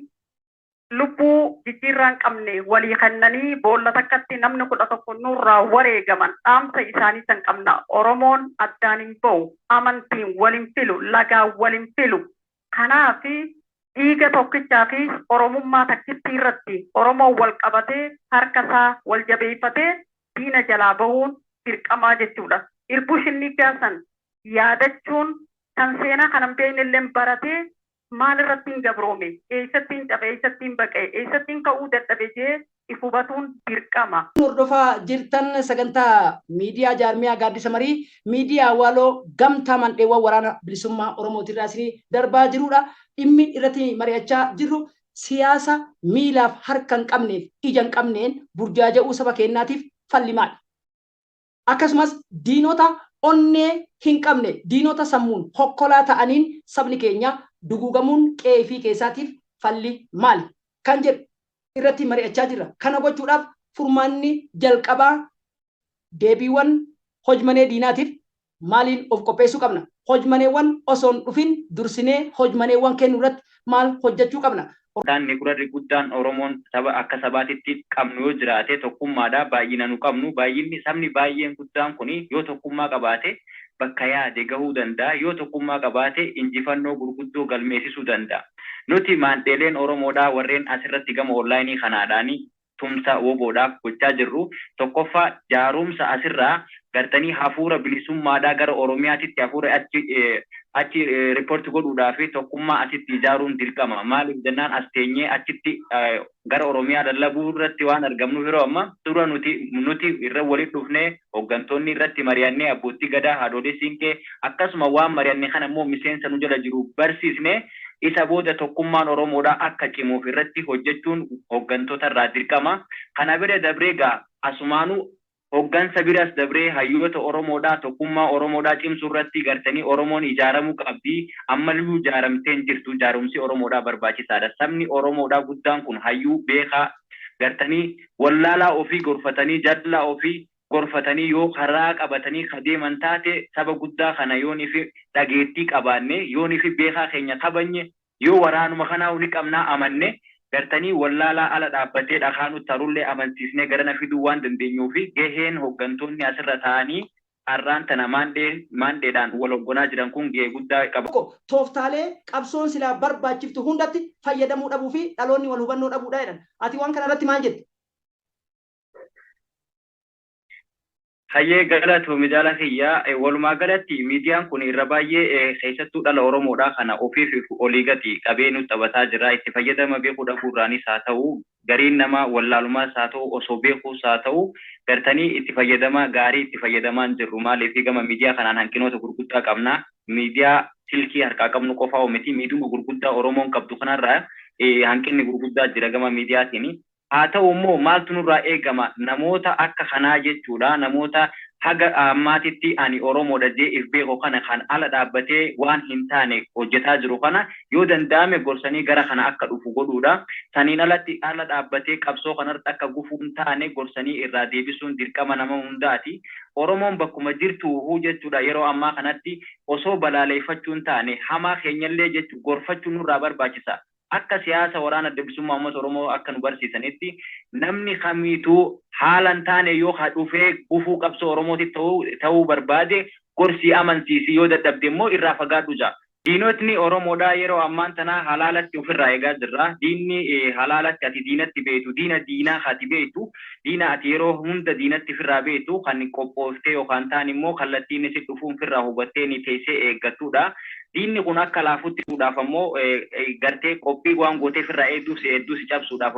lubbuu jijjiirraa hin qabne walii kennanii boolla takkatti namni 11 nurraa wareegaman dhaamsa isaanii san qabna. Oromoon addaan hin ba'u, amantiin waliin filu, lagaan waliin filu. Kanaaf dhiiga tokkichaa fi Oromummaa takkittii irratti Oromoon wal qabatee harka isaa wal jabeeffatee diina jalaa bahuun dirqamaa jechuudha. Irbuu shinniiggaa san yaadachuun kan seenaa kana hin beekne illee baratee maal irratti hin gabroome, eessatti hin cabe, eessatti hin baqe, eessatti hin ka'uu dadhabe jee if hubatuun dirqama. Hordofaa jirtan sagantaa miidiyaa jaarmiyaa Gaaddisa Marii, miidiyaa Waaloo gamtaa mandheewwan Waraana Bilisummaa Oromootirraa isinii darbaa jirudha. Dhimmi irratti mari'achaa jirru siyaasa miilaaf harka hin qabneef ija hin qabneen burjaaja'uu saba keenyaatiif falli maali? Akkasumas diinota onnee hin qabne, diinota sammuun hokkolaa ta'aniin sabni keenya duguugamuun qe'ee fi keessaatiif falli maali? Kan jedhu irratti mari'achaa jirra. Kana gochuudhaaf furmaanni jalqabaa deebiiwwan hojmanee diinaatiif Maaliin of qopheessuu qabna? Hojmaneewwan osoo hin dhufin dursinee hojmaneewwan kennu irratti maal hojjechuu qabna? Taanni gurarri guddaan Oromoon saba akka sabaatitti qabnu yoo jiraate tokkummaadha. Baay'ina nu qabnu, baay'inni sabni baay'een guddaan kun yoo tokkummaa qabaate bakka yaade gahuu danda'a. Yoo tokkummaa qabaate injifannoo gurguddoo galmeessisuu danda'a. Nuti maandheeleen Oromoodhaa warreen asirratti gama onlaayinii kanaadhaani tumsa woboodhaaf gochaa jirru, tokkoffaa jaarumsa asirraa gartanii hafuura bilisummaadhaa gara Oromiyaatitti hafuura achi riippoorti godhuudhaa fi tokkummaa asitti ijaaruun dirqama. Maaliif jennaan, as teenyee achitti gara Oromiyaa lallabuu irratti waan argamnuuf, yeroo amma dura nuti irra walitti dhufnee hooggantoonni irratti mari'annee, abbootii gadaa, haadholii siinqee, akkasuma waan mari'anne kana immoo miseensa nu jala jiru barsiisnee, isa booda tokkummaan Oromoodhaa akka cimuuf irratti hojjechuun hooggantoota irraa dirqama. Kana bira dabree gaa asumaanuu hooggansa biras dabree hayyoota Oromoodhaa tokkummaa Oromoodhaa cimsuu irratti gartanii Oromoon ijaaramuu qabdi. Ammayyuu ijaaramtee hin jirtu. Ijaarumsi Oromoodhaa barbaachisaadha. Sabni Oromoodhaa guddaan kun hayyuu beekaa gartanii wallaalaa ofii gorfatanii, jallaa ofii gorfatanii yoo karaa qabatanii kadeeman taate, saba guddaa kana yoon ifi dhageettii qabaanne, yoon ifi beekaa keenya kabanye, yoo waraanuma kanaa ni qabnaa amanne, gartanii wallaalaa ala dhaabbatee dhakaa nutti tarullee amansiisnee garana fiduu waan dandeenyuu fi gaheen hooggantoonni asirra taa'anii har'aan tana maandheedhaan wal hoogganaa jiran kun gahee guddaa qaba. Tokko, tooftaalee qabsoon silaa barbaachiftu hundatti fayyadamuu dhabuu fi dhaloonni wal hubannoo dhabuudha jedhan. Ati waan kana irratti maal jette? Hayyee, galatoomi jaala kiyyaa. Walumaa galatti miidiyaan kun irra baay'ee keessattuu dhala Oromoodhaa kana ofiif olii gadi qabee nu taphataa jira. Itti fayyadama beekuu dhabuurraanis haa ta'u, gariin nama wallaalumaas haa ta'u, osoo beekuus haa ta'u, gartanii itti fayyadama gaarii itti fayyadamaa hin jirru. Maaliif, gama miidiyaa kanaan hanqinoota gurguddaa qabna. Miidiyaa silkii harkaa qabnu qofaa miti, miidhuma gurguddaa Oromoon qabdu kanarraa hanqinni gurguddaa jira gama miidiyaatiin. Haa ta'u immoo maaltu nurraa eegama? Namoota akka kanaa jechuudha, namoota haga ammaatitti ani Oromoodha jee if beeku kana kan ala dhaabbatee waan hin taane hojjetaa jiru kana yoo danda'ame gorsanii gara kana akka dhufu godhuudha. Saniin alatti ala dhaabbatee qabsoo kanarratti akka gufuu hin taane gorsanii irraa deebisuun dirqama nama hundaati. Oromoon bakkuma jirtu jechuudha, yeroo ammaa kanatti osoo balaaleeffachuu hin taane hamaa keenyallee jechuu gorfachuun nurraa barbaachisa. Akka siyaasa waraana Adda Bilisummaa Uummata Oromoo akka nu barsiisanitti, namni kamiituu haala hin taane yoo dhufee gufuu qabsoo Oromootiif ta'uu barbaade, gorsii amansiisi, yoo dadhabde immoo irraa fagaadhu ja'a. Diinotni Oromoodhaa yeroo ammaan tana halaalatti ofirraa eegaa jirra. Diinni halaalatti ati diinatti beektu, diina diinaa ati beektu, diina ati yeroo hunda diinatti ofirraa beektu kan qophooftee yookaan ta'an immoo kallattii inni si dhufuun ofirraa hubattee ni teessee eeggattudha. Diinni kun akka laafutti fuudhaaf ammoo gartee qophii waan gootee ofirraa eegduu si hedduu si cabsuudhaaf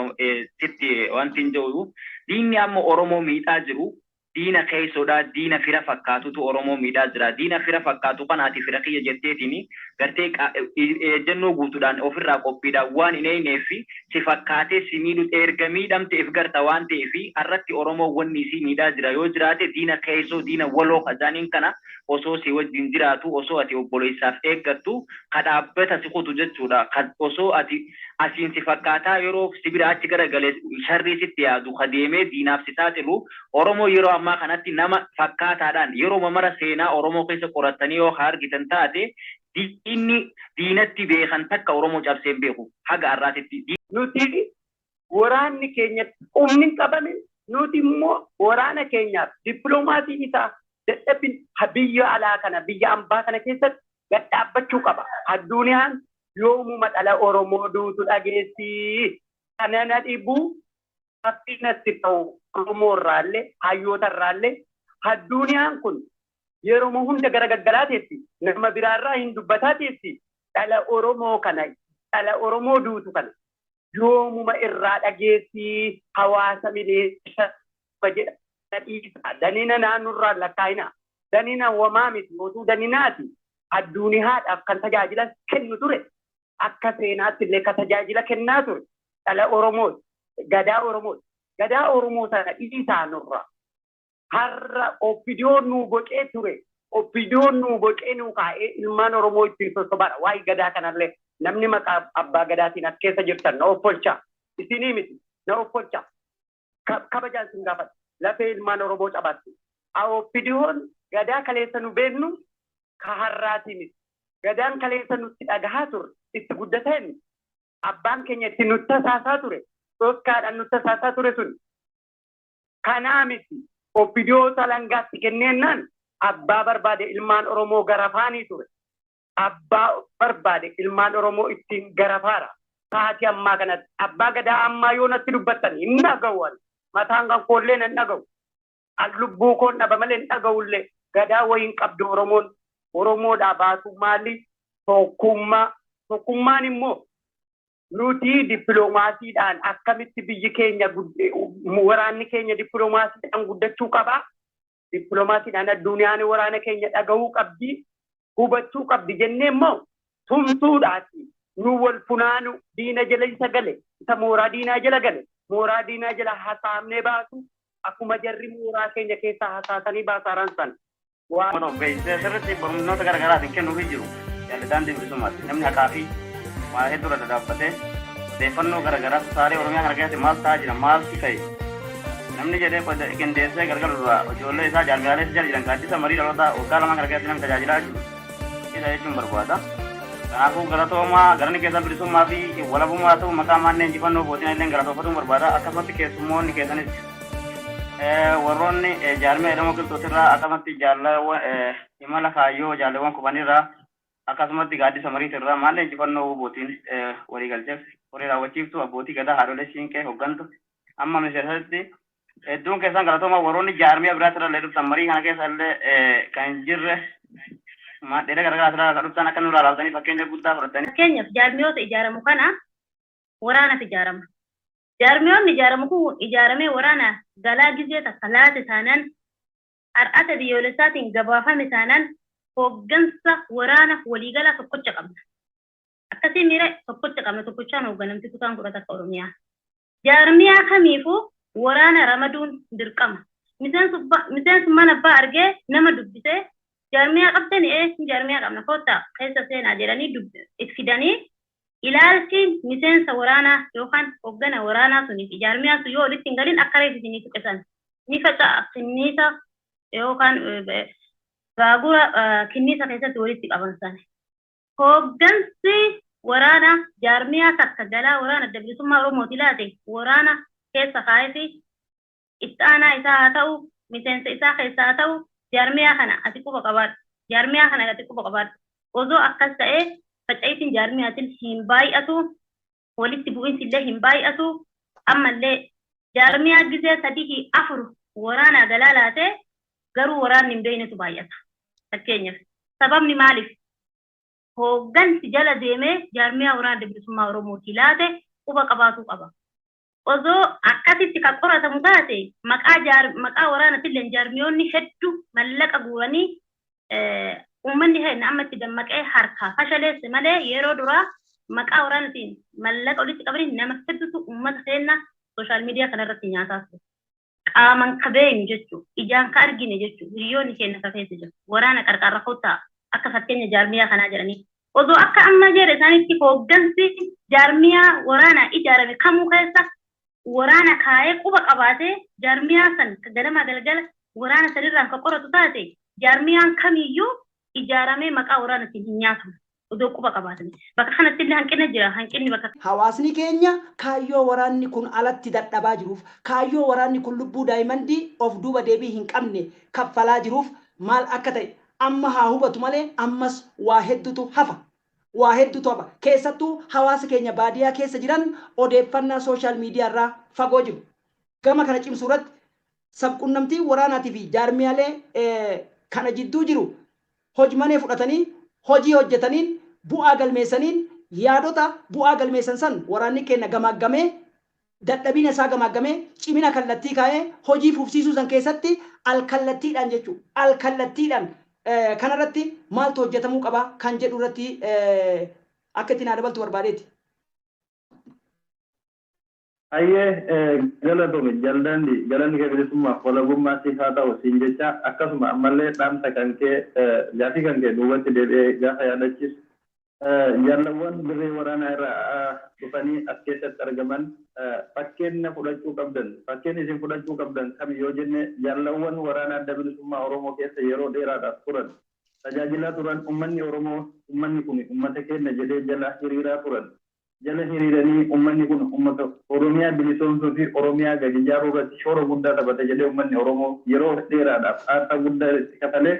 sitti wanti hin jiru. Diinni amma Oromoo miidhaa jiru diina keessoodha, diina fira fakkaatutu Oromoo miidhaa jira. Diina fira fakkaatu kana ati fira kiyya jetteetiin gartee ejjennoo guutuudhaan ofirraa qophiidhaan waan hin eeyneef si fakkaatee si miidhu, erga miidhamte if garta waan ta'eef, har'atti Oromoo wanni isii miidhaa jira yoo jiraate diina keessoo, diina waloo kajaaniin kana osoo si wajjin jiraatu, osoo ati obboleessaaf eeggattu ka dhaabbata si kutu jechuudha. Osoo ati asiin si fakkaataa yeroo si bira achi garagalee sharrii sitti yaadu, ka deemee diinaaf si saaxilu. Oromoo yeroo ammaa kanatti nama fakkaataadhaan yeroo mara seenaa Oromoo keessa qoratanii yoo argitan taate, diinni diinatti beekan takka Oromoo cabsee hin beeku haga har'aatitti. Nuti waraanni keenya humni hin qabamin, nuti immoo waraana keenyaaf dippiloomaasiin isaa dadhabin biyya alaa kana, biyya ambaa kana keessatti gad dhaabbachuu qaba. Addunyaan yoomuma dhala Oromoo duutu dhageessi. Kana na dhibuu natti ta'u Oromoo irraallee hayyoota irraallee, addunyaan kun yeroo hunda gara gaggalaa teessi, nama biraarraa hin dubbataa teessi, dhala Oromoo kana, dhala Oromoo duutu kana yoomuma irraa dhageessi? Hawaasa mileessa jedha dhiisa. Danina naannurraa lakkaa'ina, danina wamaa miti, otuu daninaati addunyaadhaaf kan tajaajila kennu ture, akka seenaatti illee kan tajaajila kennaa ture dhala Oromooti, gadaa Oromooti. Gadaa Oromoo sana dhiisaa nurraa. Har'a OPDOn nuu bocee ture. OPDOn nuu bocee nuu kaa'ee ilmaan Oromoo ittiin sossobaadha. Waa'ee gadaa kanallee namni maqaa abbaa gadaatiin as keessa jirtan na offolchaa. Isinii miti, na offolchaa. Kabajaan isin gaafadha. Lafee ilmaan Oromoo cabaatti. OPDOn Gadaa kaleessa nu beeknu ka har'aatii miti. Gadaan kaleessa nutti dhagahaa turre, itti guddateen abbaan keenya itti nutti tasaasaa ture, dhoskaadhaan nutti tasaasaa ture sun. Kanaa miti. OPDO alangaatti kenneennaan abbaa barbaade ilmaan Oromoo garafaanii ture. Abbaa barbaade ilmaan Oromoo ittiin garafaara. Sa'aatii ammaa kanatti abbaa gadaa ammaa yoo natti dubbattan hin dhaga'u ani. Mataan kan koollee nan dhaga'u. An lubbuu koon dhaba malee hin dhaga'ullee. Gadaa wayiin qabdu Oromoon. Oromoodhaa baasuu maali? Tokkummaa. Tokkummaan immoo nuti dippiloomaasiidhaan akkamitti biyyi keenya, waraanni keenya dippiloomaasiidhaan guddachuu qabaa. Dippiloomaasiidhaan addunyaan waraana keenya dhaga'uu qabdi, hubachuu qabdi jennee immoo tumsuudhaati. Nu wal funaanu, diina jala isa gale, isa mooraa diinaa jala gale, mooraa diinaa jala hasaamnee baasu, akkuma jarri mooraa keenya keessaa hasaasanii baasaaran san. Waan of beeksisee sirriitti barnoota garaagaraatiin kennuufii jiru jaallataan bilisummaati. Namni haqaa fi waa hedduu irra daddabarfatee odeeffannoo garaagaraa kutaalee Oromiyaa kana keessatti maal ta'aa jira, maaltu ta'e namni jedhee qindeessee gargar duraa ijoollee isaa, jaarmiyaalee isa jala jiran, gaaddisa marii dhalootaa waggaa 2 kana keessatti namni tajaajilaa jiru isa jechuun barbaada. Kanaafuu galatoomaa, galanni keessan bilisummaa fi walabummaa ta'u. Maqaa maannee injifannoo bootiin illee galatoofatuun barbaada. Akkasumatti keessummoonni keessanis, warroonni jaarmiyaa jedhamu qilxuutirraa, akkasumatti jaalawwan imala kaayyoo, jaalawwan kubanirraa, akkasumatti gaaddisa mariitirraa, maallee injifannoo bootiin walii galcheef horii raawwachiiftu, abbootii gadaa, haadholee siinqee, hoggantu amma miseensatti hedduun keessan galatoomaa. Warroonni jaarmiyaa biraatirra illee dhuftan, marii kana keessa illee kan hin jirre, maadheelee garaagaraa kan dhuftan, akka nurraa laaltanii fakkeenya guddaa fudhatanii. Fakkeenyaaf, jaarmiyoota ijaaramu kana waraanatu ijaarama. Jaarmiyoonni ijaaramu kun ijaaramee waraana galaa gizee takka laate taanaan, har'ata biyyoolessaatiin gabaafame taanaan, hooggansa waraana waliigalaa tokkocha qabna. Akkasii miira tokkocha qabna, tokkochaan hoogganamti kutaan 11 Oromiyaa. Jaarmiyaa kamiifuu waraana ramaduun dirqama. Miseensummaan abbaa argee nama dubbisee, jaarmiyaa qabdani, ee jaarmiyaa qabna, koottaa keessa seenaa jedhanii itti fidanii, ilaalchi miseensa waraanaa yookaan hooggana waraanaa sunii fi jaarmiyaa sun yoo walitti hin galin, akka reef isinii tuqisan ni faca'a, kinniisa yookaan gaagura kinniisa keessatti walitti qaban sana. Hooggansi waraanaa jaarmiyaa takka galaa waraana Adda Bilisummaa Oromooti laate waraana keessa kaa'ee fi itti aanaa isaa haa ta'u, miseensa isaa keessaa haa ta'u, jaarmiyaa kana ati quba qabaadhu. Jaarmiyaa kana ati quba qabaadhu. Osoo akkas ta'ee faca'iitiin jaarmiyaatiin hin baay'atu, walitti bu'iinsi illee hin baay'atu. Ammallee jaarmiyaa gizee sadii afur waraanaa galaa laatee garuu waraanni hin beeknetu baay'ata. Fakkeenyaaf, sababni maaliif? Hooggansi jala deemee jaarmiyaa waraana Adda Bilisummaa Oromootii laate quba qabaatuu qaba. Osoo akkasitti kan qoratamu taate, maqaa waraanatillee jaarmiyoonni hedduu mallaqa guuranii, uummanni keenya amma itti dammaqee harkaa fashaleesse malee, yeroo duraa maqaa waraanatiin mallaqa walitti qabanii nama hedduutu uummata keenya social media kanarratti nyaataa ture. Qaaman ka beeknu jechuudha. Ijaan ka argine jechuudha. Hiriyoonni keenya ka keessa jiru. Waraana qarqarra kottaa akka fakkeenya jaarmiyaa kanaa jedhanii. Osoo akka amma jedhe isaanitti hooggansi jaarmiyaa waraanaa ijaarame kamuu keessa waraana kaayee quba qabaatee, jaarmiyaa san ganamaa galgala waraana sanirraan ka qoratu taate, jaarmiyaan kamiyyuu ijaaramee maqaa waraanatiin hin nyaatamu. Odoo quba qabaatame. Bakka kanatti illee hanqina jira. Hanqinni bakka Hawaasni keenya kaayyoo waraanni kun alatti dadhabaa jiruuf, kaayyoo waraanni kun lubbuu daayimandii of duuba deebii hin qabne kaffalaa jiruuf maal akka ta'e amma haa hubatu malee, ammas waa hedduutu hafa. Waa hedduutu hafa. Keessattuu hawaasa keenya baadiyyaa keessa jiran odeeffannaa social media irraa fagoo jiru. Gama kana cimsuu irratti sabqunnamtii waraanaatii fi jaarmiyaalee kana jidduu jiru hojmanee fudhatanii hojii hojjetaniin, bu'aa galmeessaniin, yaadota bu'aa galmeessan san waraanni keenya gamaaggamee, dadhabina isaa gamaaggamee, cimina kallattii kaa'ee hojii fufsiisuu san keessatti alkallattiidhaan jechuudha. Alkallattiidhaan kanarratti maaltu hojjetamuu qaba kan jedhu irratti akka itti naa dabaltu barbaadeeti. Hayyee, galatoomi jaldaandi, galanni kee bilisummaaf walabummaa siif haa ta'u siin jecha. Akkasuma ammallee dhaamsa kan kee, gaafii kan kee duubatti deebi'ee gaafa yaadachiisu Jaalawwan dirree waraanaa irraa dhufanii as keessatti argaman fakkeenya fudhachuu qabdan, fakkeenya isin fudhachuu qabdan kam yoo jenne, jaalawwan waraana Adda Bilisummaa Oromoo keessa yeroo dheeraadhaaf turan, tajaajilaa turan, uummanni Oromoo uummanni kun uummata keenya jedhee jala hiriiraa turan. Jala hiriiranii uummanni kun uummata Oromiyaa bilisoomsuu fi Oromiyaa gadi ijaaruu irratti shoora guddaa taphate jedhee uummanni Oromoo yeroo dheeraadhaaf aarsaa guddaa itti kafalee,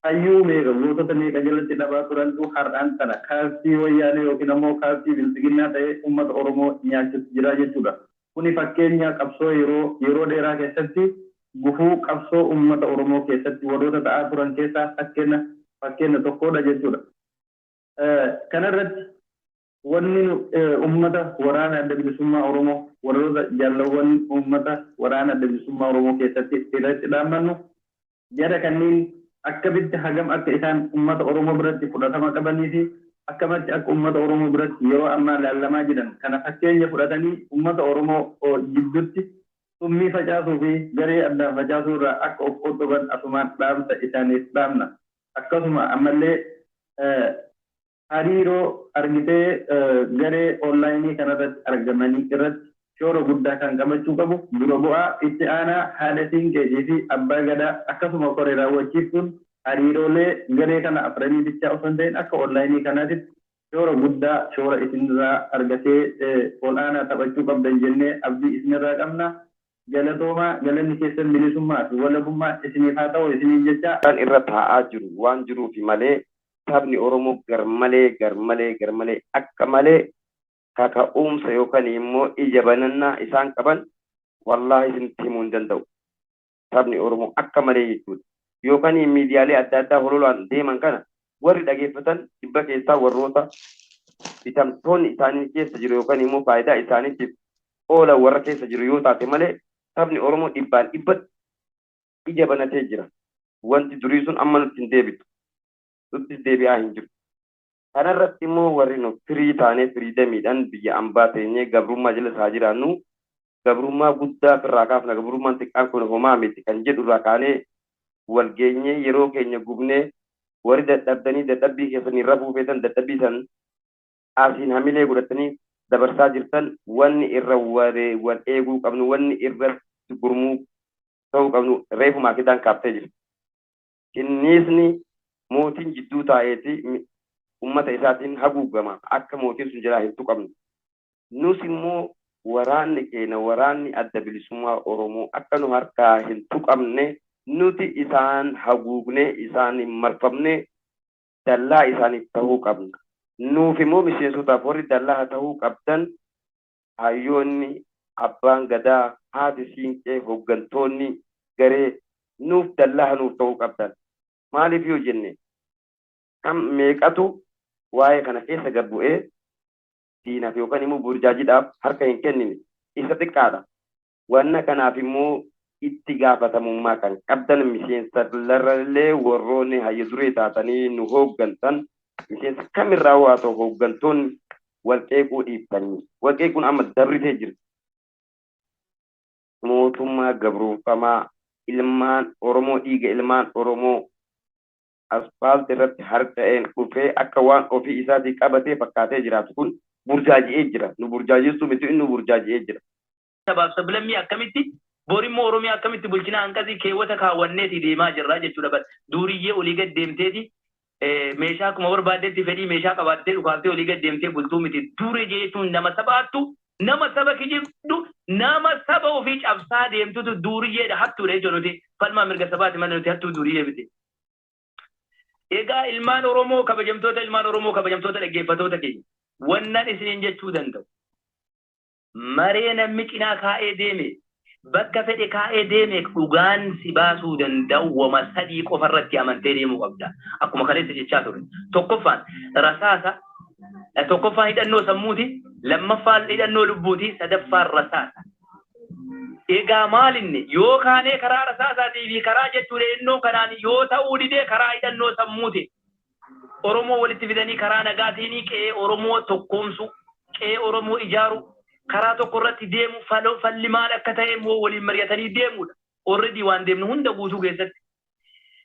hayyuu meeqa, gootota meeqa jalatti dhabaa turantu har'aan tana kaalsii Wayyaanee yookiin ammoo kaalsii Bilxiginnaa ta'ee uummata Oromoo nyaachuutti jira jechuudha. Kuni fakkeenya qabsoo yeroo dheeraa keessatti gufuu qabsoo uummata Oromoo keessatti warroota ta'aa turan keessaa fakkeenya tokkodha jechuudha. Kanarratti wanni uummata waraana Adda Bilisummaa Oromoo, warroota jaalawwan uummata waraana Adda Bilisummaa Oromoo keessatti irratti dhaammannu, jara kanneen akkamitti hagam akka isaan uummata Oromoo biratti fudhatama qabanii fi akkamatti akka uummata Oromoo biratti yeroo ammaa laallamaa jiran kana fakkeenya fudhatanii uummata Oromoo gidduutti summii facaasuu fi garee addaan facaasuu irraa akka of qoxxoban asumaan dhaamsa isaaniif dhaamna. Akkasuma ammallee hariiroo argitee garee onlaayinii kanarratti argamanii irratti shoora guddaa kan qabachuu qabu dura bu'aa, itti aanaa, haadha siinqeetii fi abbaa gadaa, akkasuma koree raawwachiiftuun hariiroolee garee kana afranii bichaa osoo hin ta'in akka onlaayinii kanaatitti shoora guddaa shoora isinirraa argatee ol aanaa taphachuu qabdan jennee abdii isinirraa qabna. Galatoomaa, galanni keessan bilisummaa fi walabummaa isiniif haa ta'u isiniin jecha. Kan irra taa'aa jiru waan jiruufi malee sabni Oromoo garmalee garmalee garmalee akka malee kaka'umsa yookaan immoo ija banannaa isaan qaban wallaahi isinitti himuu hin danda'u. Sabni Oromoo akka malee jechuudha. Yookaan miidiyaalee adda addaa hololaan deeman kana warri dhageeffatan dhibba keessaa warroota bitamtoonni isaanii keessa jiru yookaan immoo faayidaa isaaniitiif oolan warra keessa jiru yoo taate malee sabni Oromoo dhibbaan dhibbatti ija banatee jira. Wanti durii sun amma nutti hin deebitu. Nutti deebi'aa hin jiru. Kanarratti immoo warri nu firii taanee firiidamiidhaan biyya ambaa teenyee gabrummaa jala isaa jiraannu, gabrummaa guddaa ofirraa kaafna, gabrummaan xiqqaan kun homaa miti kan jedhu irraa kaanee wal geenyee yeroo keenya gubnee, warri dadhabdanii dadhabbii keessanii rafuu feetan dadhabbii san asiin hamilee godhatanii dabarsaa jirtan, wanni irra wal eeguu qabnu, wanni irratti gurmuu ta'uu qabnu reefumaa kidaan kaaftee jirti. Kinniisni mootiin jidduu taa'eeti ummata isaatiin haguugama, akka mootiin sun jalaa hin tuqamne. Nus immoo waraanni keenya, waraanni Adda Bilisummaa Oromoo, akka nu harkaa hin tuqamne nuti isaan haguugne, isaan hin marfamne, dallaa isaaniif ta'uu qabna. Nuuf immoo miseensotaaf warri dallaa ta'uu qabdan hayyoonni, abbaan gadaa, haati siinqee, hooggantoonni garee nuuf dallaa nuuf ta'uu qabdan. Maaliif yoo jenne, kan meeqatu waa'ee kana keessa gad bu'ee diinaaf yookaan immoo burjaajiidhaaf harka hin kennine, isa xiqqaadha. Wanna kanaaf immoo itti gaafatamummaa kan qabdan miseensa larrallee warroonni hayya duree taatanii nu hooggantan, miseensa kamirraa haa ta'u, hooggantoonni wal qeequu dhiiftanii wal qeequun amma dabritee jirti. Mootummaa gabroonfamaa ilmaan Oromoo, dhiiga ilmaan Oromoo asfaaltii irratti harca'een dhufee akka waan ofii isaatii qabatee fakkaatee jiraatu kun burjaaji'ee jira. Nu burjaajessu miti, inni burjaaji'ee jira. Sabaaf sablammii akkamitti, borimmoo Oromiyaa akkamitti bulchina hanqasii keewwata kaawwanneeti deemaa jirra jechuudha. Duuriyyee olii gad deemteeti meeshaa akkuma barbaaddetti fedhii meeshaa qabaattee dhukaaftee olii gad deemtee bultuu miti. Duuree jechuun nama sabaattu, nama saba kijibdu, nama saba ofii cabsaa deemtutu duuriyyeedha, hattuudha jechuudha. Nuti falmaa mirga sabaati malee nuti hattuu duuriyyee miti. Egaa ilmaan Oromoo kabajamtoota, ilmaan Oromoo kabajamtoota, dhaggeeffatoota keenya, wannan isiniin jechuu danda'u, maree namni cinaa kaa'ee deeme, bakka fedhe kaa'ee deeme, dhugaan si baasuu danda'u wama sadii qofa irratti amantee deemuu qabda. Akkuma kaleessa jechaa ture. Tokkoffaan rasaasa, tokkoffaan hidhannoo sammuuti, lammaffaan hidhannoo lubbuuti, sadaffaan rasaasa. Egaa maalinni yoo kaanee karaa rasaasaatii fi karaa jechuudha hidhannoo kanaan yoo ta'uu didee karaa hidhannoo sammuuti. Oromoo walitti fidanii karaa nagaatiin qe'ee Oromoo tokkoomsu, qe'ee Oromoo ijaaru, karaa tokko irratti deemu, falli maal akka ta'e immoo waliin mari'atanii deemudha. Already waan deemnu hunda guutuu keessatti.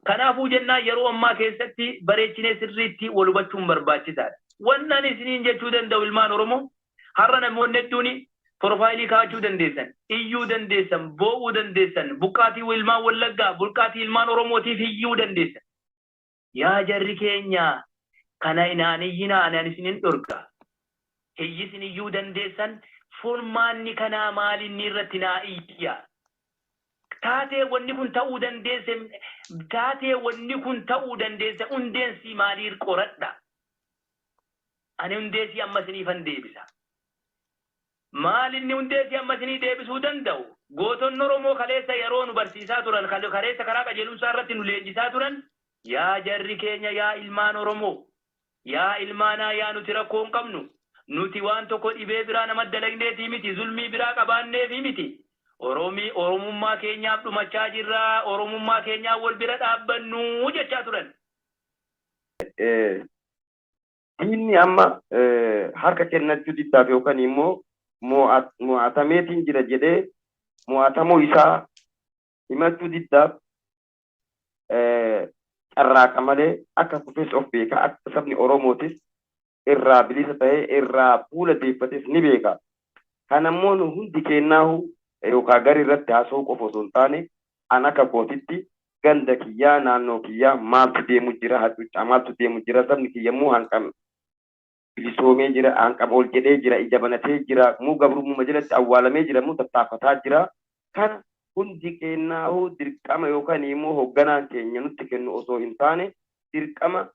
Kanaafuu jennaan yeroo ammaa keessatti bareechinee sirriitti wal hubachuun barbaachisaadha. Wannan isiniin jechuu danda'u ilmaan Oromoo har'a namoonni hedduun profaayilii kaa'achuu dandeessan, iyyuu dandeessan, boo'uu dandeessan, buqqaatii ilmaan Wallaggaa, buqqaatii ilmaan Oromootiif iyyuu dandeessan. Yaa jarri keenya kana inaan iyyinaa anaan isinin dhorka. Hiyyisin iyyuu dandeessan furmaanni kanaa maalinni irratti naa iyya. Taatee wanni kun ta'uu dandeesse, taatee wanni kun ta'uu dandeesse hundeensi maaliir qoradha. Ani hundeesii amma isiniifan deebisa. Maalinni hundeesii amma isinii deebisuu danda'u? Gootonni Oromoo kaleessa yeroo nu barsiisaa turan, kaleessa karaa qajeelumsaa irratti nu leenjisaa turan, yaa jarri keenya yaa ilmaan Oromoo, yaa ilmaanaa yaa nuti rakkoo hin qabnu, nuti waan tokko dhibee biraa nama dalagneetii miti, zulmii biraa qabaanneefii miti. Oromummaa keenyaaf dhumachaa jirra, Oromummaa keenyaaf wal bira dhaabbannu jechaa turan. Diinni amma harka kennachuu diddaaf yookaan immoo mo'atameetiin jira jedhee mo'atamuu isaa himachuu diddaaf carraaqa malee akka kufes of beeka, akka sabni Oromootis irraa bilisa ta'ee irraa fuula deeffates ni beeka. Kanammoo nu hundi kennaahu yookaan gari irratti haasa'uu qofa osoo hin taane an akka kootitti ganda kiyyaa naannoo kiyyaa maaltu deemu jira, hacuuccaa maaltu deemu jira, sabni kiyya immoo hanqam bilisoomee jira, hanqam ol jedhee jira, ija banatee jira, muu gabrummaa jalatti awwaalamee jira, muu tattaafataa jira. Kana hundi kennaahu dirqama yookaan immoo hoogganaan keenya nutti kennu osoo hin taane dirqama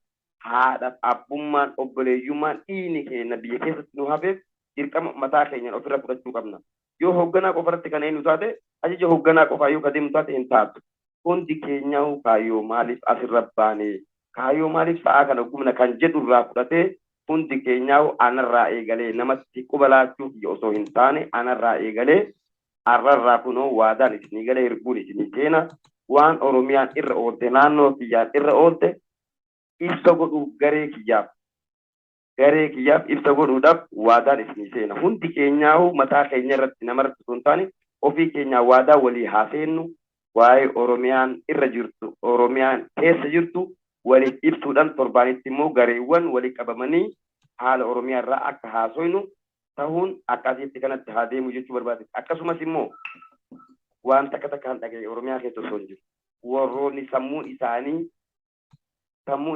haadhaaf abbummaan obboleeyyummaan dhiigni keenya biyya keessatti nu hafeef dirqama mataa keenyaan ofirra fudhachuu qabna. Yoo hoogganaa qofarratti kan eenyu taate ajaja hoogganaa qofaa yoo kadeemu taate hin taatu. Hundi keenyahu kaayyoo maaliif asirra baane, kaayyoo maaliif sa'aa kana gubna kan jedhu irraa fudhatee hundi keenyahu anarraa eegalee namatti quba laachuuf osoo hin taane anarraa eegalee arrarraa kunoo waadaan isinii galee hirbuun isinii keena waan Oromiyaan irra oolte naannoo kiyyaan irra oolte ibsa godhuuf garee kiyyaaf ibsa godhuudhaaf waadaan isinii seena. Hundi keenyahu mataa keenya irratti namarratti osoo hin taane ofii keenyaa waadaa walii haa seennu. Waa'ee Oromiyaan irra jirtu, Oromiyaan keessa jirtu waliif ibsuudhaan torbaanitti immoo gareewwan walii qabamanii haala Oromiyaa irraa akka haasoynu ta'uun akka asitti kanatti haa deemu jechuu barbaade. Akkasumas immoo waan takka takkaan dhagaye Oromiyaa keessa osoo hin jiru. Warroonni sammuun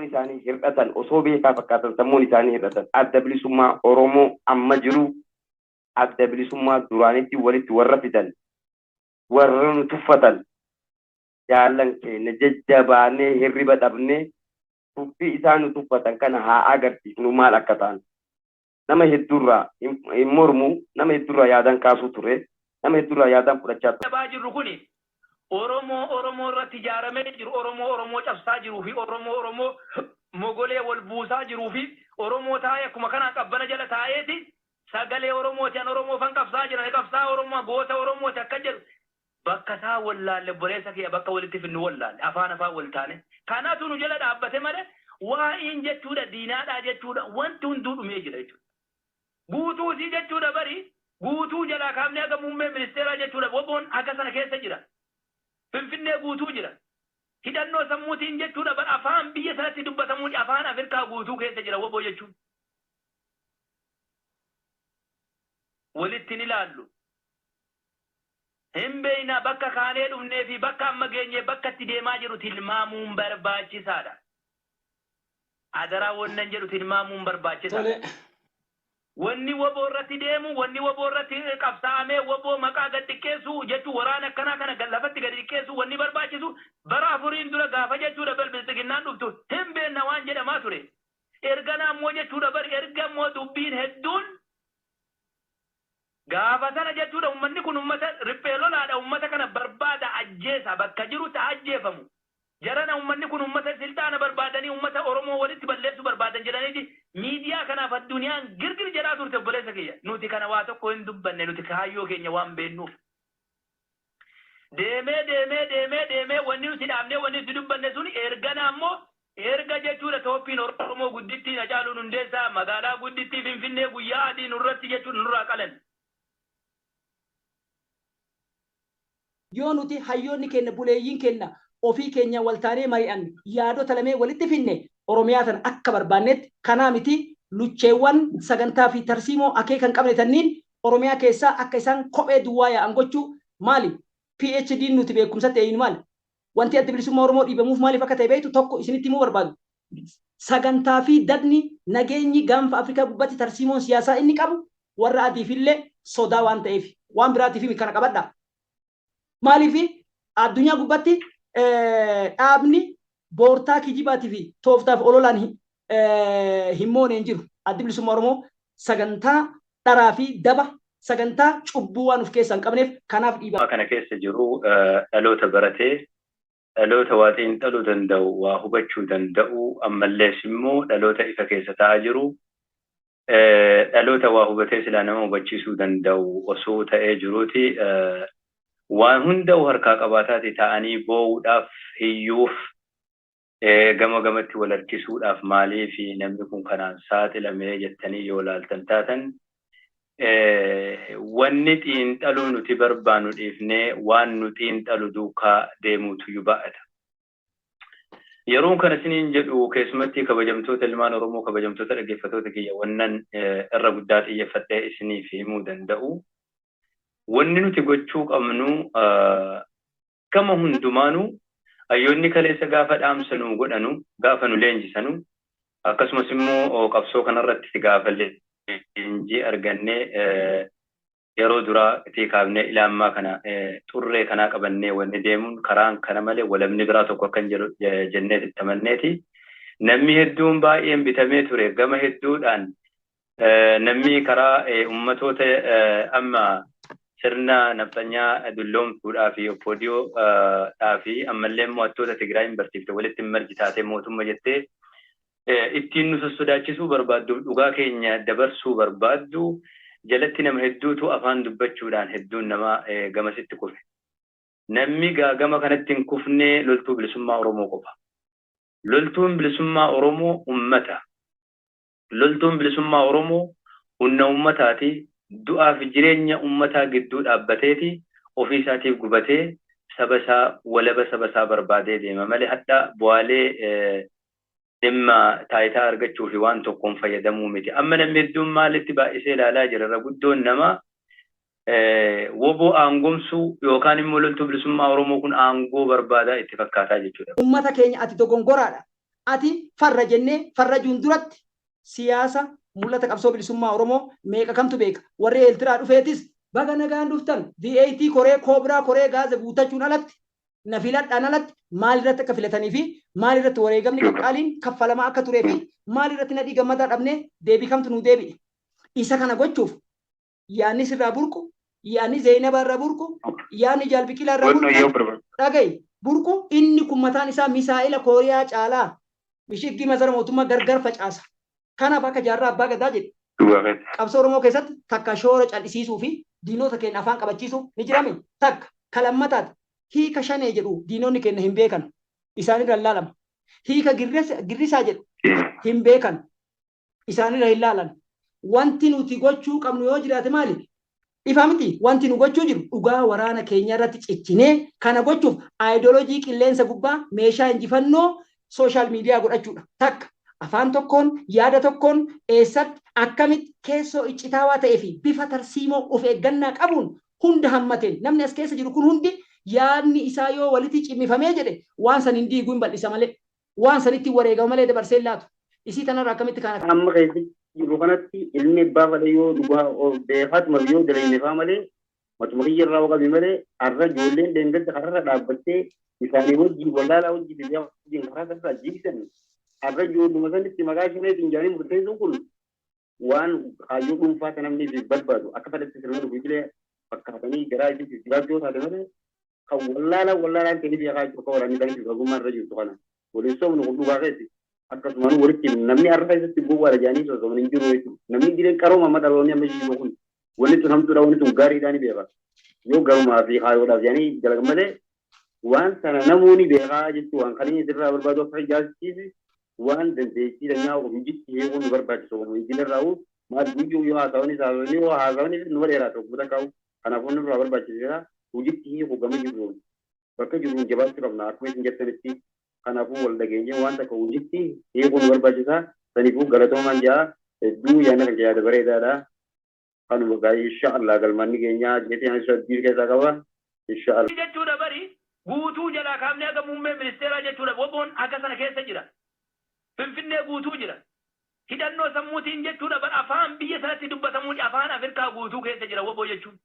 isaanii hir'atan osoo beekaa fakkaatan sammuun isaanii hir'atan adda bilisummaa Oromoo amma jiru adda bilisummaa duraanitti walitti warra fidan warra nu tuffatan jaallan keenya jajjabaanee hirriba dhabnee tuffii isaan nu tuffatan kana haa agarsiisnu maal akka ta'an. Nama hedduurraa hin mormu, nama hedduurraa yaadaan kaasuu ture, nama hedduurraa yaadaan fudhachaa ture. Dhabaa jirru kuni Oromoo Oromoo irratti ijaaramee jiru, Oromoo Oromoo cabsaa jiruu fi Oromoo Oromoo mogolee wal buusaa jiruu fi Oromoo taa'ee akkuma kanaan qabbana jala taa'eeti sagalee Oromooti an Oromoo fan qabsaa jira, qabsaa Oromoo goota Oromooti akka jedhu bakka isaa wallaalle obboleessa kiyya bakka walitti finnu wallaalle afaan afaan wal taane kanatu nu jala dhaabbate malee waa'een jechuudha diinaadhaa jechuudha wanti hunduu dhumee jira jechuudha. Guutuu isii jechuudha bari guutuu jalaa kaafnee haga muummee ministeeraa jechuudha woboon haga sana keessa jira. Finfinnee guutuu jira. Hidhannoo sammuutiin jechuudha bar afaan biyya sanatti dubbatamuun afaan Afrikaa guutuu keessa jira woboo jechuun. Walitti ni ilaallu. Hin beekna bakka kaanee dhufnee fi bakka amma geenyee bakka itti deemaa jiru tilmaamuun barbaachisaadha. Adaraa wannan jedhu tilmaamuun barbaachisaadha. Wanni woboo irratti deemu, wanni woboo irratti qabsaa'amee woboo maqaa gad xiqqeessu jechuun waraana akkanaa kana lafatti gad xiqqeessu wanni barbaachisu bara afuriin dura gaafa jechuudha bilbilxiginnaan dhuftu hin beekna waan jedhamaa ture. Ergana ammoo jechuudha bari erga ammoo dubbiin hedduun gaafa sana jechuudha uummanni kun uummata riphee lolaadha uummata kana barbaada ajjeesa bakka jirutti ajjeefamu. Jarana uummanni kun uummata silxaana barbaadanii uummata Oromoo walitti balleessuu barbaadan jedhaniiti miidiyaa kanaaf addunyaan girgir jedhaa turte obboleessa kiyya. Nuti kana waa tokko hin dubbanne nuti kaayyoo keenya waan beeknuuf. Deemee deemee deemee deemee wanni nuti dhaabnee wanni nuti dubbanne sun ergana ammoo erga jechuudha Tooppiin Oromoo guddittii Hacaaluu Hundeessaa magaalaa guddittii Finfinnee guyyaa adii nurratti jechuudha nurraa qalan. Yoo nuti hayyoonni keenya buleeyyiin keenya ofii keenya waltaanee mari'an yaadota lamee walitti finne Oromiyaa tana akka barbaannetti kanaa miti Lucheewwan sagantaa fi tarsiimoo akeeka hin qabne tanniin Oromiyaa keessaa akka isaan kophee duwwaa yaa'an gochuu maali? PhD nuti beekumsatti eenyu maali? Wanti Adda Bilisummaa Oromoo dhiibamuuf maaliif akka ta'e beektu tokko isinitti himuu barbaadu. Sagantaa fi dadni nageenyi gaanfa Afrikaa gubbatti tarsiimoon siyaasaa inni qabu warra adiifillee sodaa waan ta'eef waan biraatiif kana qabadha. Maaliif addunyaa gubbatti dhaabni boortaa kijibaatii fi tooftaaf ololaan hin moone hin jiru. Addi Bilisummaa Oromoo sagantaa dharaa fi daba sagantaa cubbuu waan of keessaa hin qabneef kanaaf dhiibaa. Kana keessa jiru dhaloota baratee dhaloota waa xiinxaluu danda'u, waa hubachuu danda'u, ammallees immoo dhaloota ifa keessa taa'aa jiru, dhaloota waa hubatee silaa nama hubachiisuu danda'u osoo ta'ee jiruuti waan hunda'u harkaa qabaataati ta'anii boo'uudhaaf hiyyuuf gama gamatti wal harkisuudhaaf maaliif namni kun kanaan saaxilamee jettanii yoo laaltan taatan wanni xiinxaluu nuti barbaannu dhiifnee waan nu xiinxalu duukaa deemuutu iyyuu baay'ata. Yeroon kana isiniin jedhu keessumatti kabajamtoota ilmaan Oromoo, kabajamtoota dhaggeeffattoota kiyya, wannan irra guddaa xiyyeeffadhee isiniif himuu danda'u. Wanni nuti gochuu qabnu gama hundumaanuu hayyoonni kaleessa gaafa dhaamsa nu godhanu, gaafa nu leenjisanu, akkasumas immoo qabsoo kanarratti gaafa leenjii argannee yeroo duraa itti kaafnee ila ammaa kana xurree kanaa qabannee wanni deemuun karaan kana malee walabni biraa tokko akkan jedhu jennee itti amanneeti. Namni hedduun baay'een bitamee ture gama hedduudhaan namni karaa ummatoota amma sirna nafxanyaa dulloomtuudhaa fi oppoodiyoodhaa fi ammallee mo'attoota Tigraayin barsiifte walitti marji taatee mootummaa jettee ittiin nu sossodaachisuu barbaaddu, dhugaa keenya dabarsuu barbaaddu jalatti nama hedduutu afaan dubbachuudhaan hedduun nama gamasitti kufe. Namni gama kanatti hin kufne loltuu bilisummaa Oromoo qofa. Loltuun bilisummaa Oromoo ummata. Loltuun bilisummaa Oromoo humna ummataati. Du'aaf jireenya ummataa gidduu dhaabbateeti ofii isaatiif gubatee saba isaa walaba saba isaa barbaadee deema malee hadha bu'aalee dhimma taayitaa argachuu fi waan tokkoon fayyadamuu miti. Amma namni hedduun maalitti baay'isee ilaalaa jira? Irra guddoon nama woboo aangomsuu yookaan immoo loltuu bilisummaa Oromoo kun aangoo barbaadaa itti fakkaataa jechuudha. Uummata keenya ati dogongoraadha. Ati farra jennee farrajuun duratti siyaasa mul'ata qabsoo bilisummaa Oromoo meeqa kamtu beeka? Warri Eeltiraa dhufeetis baga nagaan dhuftan VAT koree koobraa koree gaaza guutachuun alatti na filadhaan alatti maal irratti akka filatanii fi maal irratti wareegamni qaqqaaliin kaffalamaa akka turee fi maal irratti nadhii gammadaa dhabnee deebii kamtu nuu deebi'e. Isa kana gochuuf yaanni sirraa burqu, yaanni Zeenabaa irraa burqu, yaanni Jaalbiqilaa irraa burqu, dhaga'i burqu inni kun mataan isaa misaa'ila Kooriyaa caalaa mishiggii masara mootummaa gargar facaasa. Kanaaf akka jaarraa abbaa gadaa jedhe qabsoo Oromoo keessatti takka shoora cal'isiisuu fi diinota keenya afaan qabachiisuu ni jirame takka kalammataati. Hiika shanee jedhu diinonni keenya hin beekan. Isaanirra hin laalama. Hiika girrisaa jedhu hin beekan. Isaanirra hin laalan. Wanti nuti gochuu qabnu yoo jiraate maali? Ifa miti wanti nu gochuu jiru dhugaa waraana keenya irratti ciccinee kana gochuuf aayidooloojii qilleensa gubbaa meeshaa injifannoo sooshaal miidiyaa godhachuudha. Takka afaan tokkoon yaada tokkoon eessatti akkamitti keessoo iccitaawaa ta'ee fi bifa tarsiimoo of eeggannaa qabuun hunda hammateen namni as keessa jiru kun hundi yaadni isaa yoo walitti cimmifamee jedhe waan san hin diiguu hin bal'isa malee waan sanitti wareegama malee dabarsee hin laatu. Isii tanarra akkamitti kana Amma keessi jiru kanatti ilmi abbaa fedhe yoo dhugaa beekaatuma yoo dalagne faa malee matuma kiyya irraa qabi malee har'a ijoolleen deemgalcha kararra dhaabbattee isaanii wajjin wallaalaa wajjin biyyaa wajjin karaa kanarraa jiisan har'a ijoolluma sanitti maqaa isheetiin jaanii murteessuun kun waan kaayyoo dhuunfaa kan namni barbaadu akka fedhatti sirna dhufu fakkaatanii garaa isiif jiraachuu taate malee kan wallaalaa wallaalaan ta'ee beekaa jiru akka waraanni kan jiru ogummaa irra jirtu kana waliin soomnu kun dhugaa keessi akkasumaan walitti namni har'a keessatti gowwaadha jedhanii sossoban hin jiru jechuudha. Namni jireen qarooma amma dhaloonni amma jiru kun wanni tun hamtuudha wanni tun gaariidhaa ni beeka. Yoo garumaa fi kaayoodhaaf jedhanii dalagan malee waan sana namoonni beekaa jechuun waan kan inni sirraa barbaadu akka ijaarsiisi waan dandeettii danyaa hojiitti heeguun nu barbaachisu hojii irraa maal guyyuu yoo haasawanii haasawanii yoo haasawanii nu dheeraata obbo Takkaa'u. Kanaafuu nurraa barbaachiseera hojiitti hiikuu gama jirruun bakka jirruun jabaachuu qabna akkuma isin jettanitti. Kanaafuu wal dhageenyee waan takka hojiitti hiikuu nu barbaachisa. Saniifuu galatoomaan jaa Hedduu yaadni kan yaada bareedaadha. Kanuma gaa'ee insha Allah galmanni keenya jeetii ani sadii keessaa qaba. Insha Allah. Jechuudha bari guutuu jalaa kaafnee haga muummee ministeeraa jechuudha woboon haga sana keessa jira. Finfinnee guutuu jira. Hidhannoo sammuutiin jechuudha bar afaan biyya sanatti dubbatamuun afaan Afrikaa guutuu keessa jira woboo jechuun.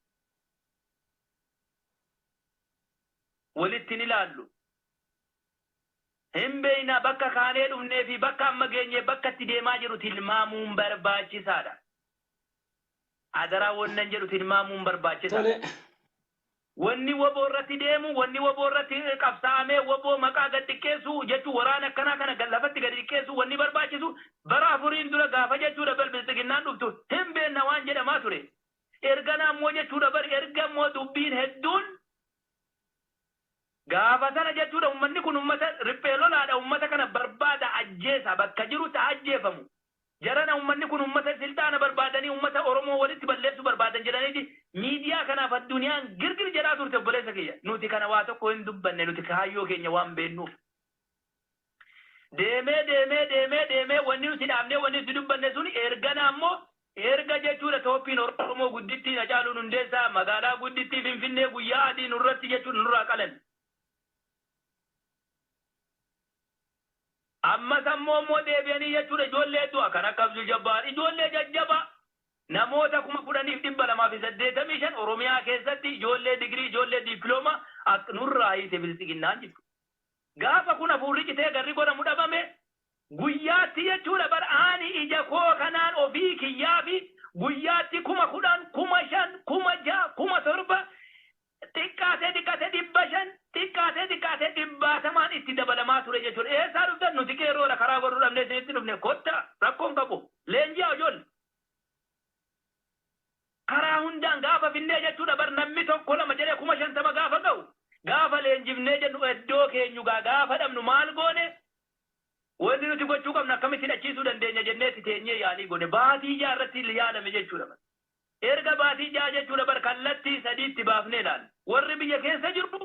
Walitti ni ilaallu. Hin beekna bakka kaanee dhufnee fi bakka amma geenyee bakka itti deemaa jiru tilmaamuun barbaachisaadha. Adaraa wannan jedhu tilmaamuun barbaachisaadha. Wanni woboo irratti deemu, wanni woboo irratti qabsaa'amee woboo maqaa gad xiqqeessu jechuun waraana akkanaa kana lafatti gad xiqqeessu wanni barbaachisu bara afuriin dura gaafa jechuudha bal bilxiginnaan dhuftu hin beekna waan jedhamaa ture. Ergana ammoo jechuudha bari erga ammoo dubbiin hedduun gaafa sana jechuudha uummanni kun uummata riphee lolaadha uummata kana barbaada ajjeesa bakka jirutti ajjeefamu. Jarana uummanni kun uummata silxaana barbaadanii uummata Oromoo walitti balleessuu barbaadan jedhaniiti miidiyaa kanaaf addunyaan girgir jedhaa turte obboleessa kiyya. Nuti kana waa tokko hin dubbanne nuti kaayyoo keenya waan beennuuf. Deemee deemee deemee deemee wanni nuti dhaabnee wanni nuti dubbanne sun ergana ammoo erga jechuudha Tooppiin Oromoo guddittii Hacaaluun Hundeessaa magaalaa guddittii Finfinnee guyyaa adii nurratti jechuudha nurraa qalan. Ammas ammoo immoo deebi'anii jechuudha ijoollee du'a kan akka Abdul Jabbaar ijoollee jajjabaa namoota 10,285 Oromiyaa keessatti ijoollee digirii ijoollee diipiloomaa nurraa hiite bilxiginnaan jechuudha. Gaafa kun hafuurri citee garri godhamu dhabame guyyaatti jechuudha bar ani ija koo kanaan ofii kiyyaa fi guyyaatti 10,000 5,000 6,000 7,000 xiqqaatee xiqqaatee 500 xiqqaatee xiqqaatee 100 itti dabalamaa ture jechuudha. Eessaa dhuftan nuti qeerroodha karaa godhuu dhabnee isinitti dhufne kotta rakkoon qabu leenji'a ijoollee. Karaa hundaan gaafa finnee jechuudha bar namni tokko lama jedhee 50,000 gaafa ga'u gaafa leenjifnee jennu iddoo keenyu gaafa dhabnu maal goone wanti nuti gochuu qabnu akkamitti hidhachiisuu dandeenya jenneetti teenyee yaalii goone baatii jaarratti yaalame jechuudha. Erga baatii jaa jechuudha bar kallattii sadiitti baafnee ilaalla. Warri biyya keessa jiru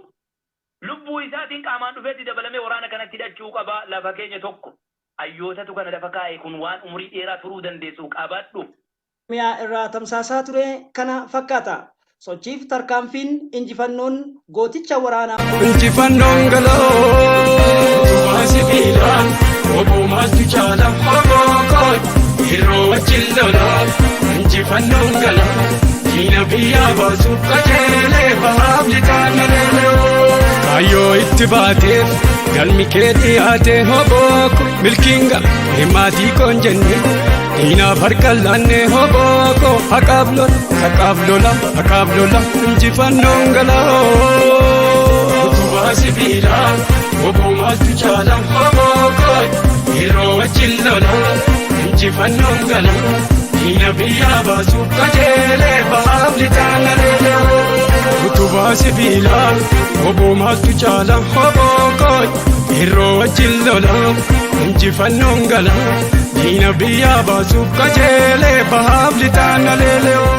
lubbuu isaatiin qaamaan dhufeetti dabalamee waraana kanatti hidhachuu qaba lafa keenya tokko. Hayyootatu kana lafa kaa'e kun waan umurii dheeraa turuu dandeessu qabadhu. Oromiyaa irraa tamsaasaa ture kana fakkaata. Sochiif tarkaanfiin injifannoon gooticha waraanaa. Injifannoon galoo utubaa sibiilaa obbo maaltu caala obbo koo yeroo wajjin lolaa injifannoon galaa diina biyyaa baasuuf qajeelee bahaaf lixaan maleeloo. Kaayyoo itti baateef galmi kee dhiyaate hobooko milkiin gala maatii koon jenne diinaaf harka laanne hobooko haqaaf lola haqaaf lola haqaaf lola injifannoon galaa. Utubaa sibiilaa obbo maaltu caala hobooko yeroo wajjin lola injifannoon gala diina biyyaa baasuuf qajeelee bahaaf lixaan maleeloo. Utubaa sibiilaa obbo maaltu caala hobooko yeroo wajjin lola injifannoon gala diina biyyaa baasuuf qajeelee bahaaf lixaan maleeloo.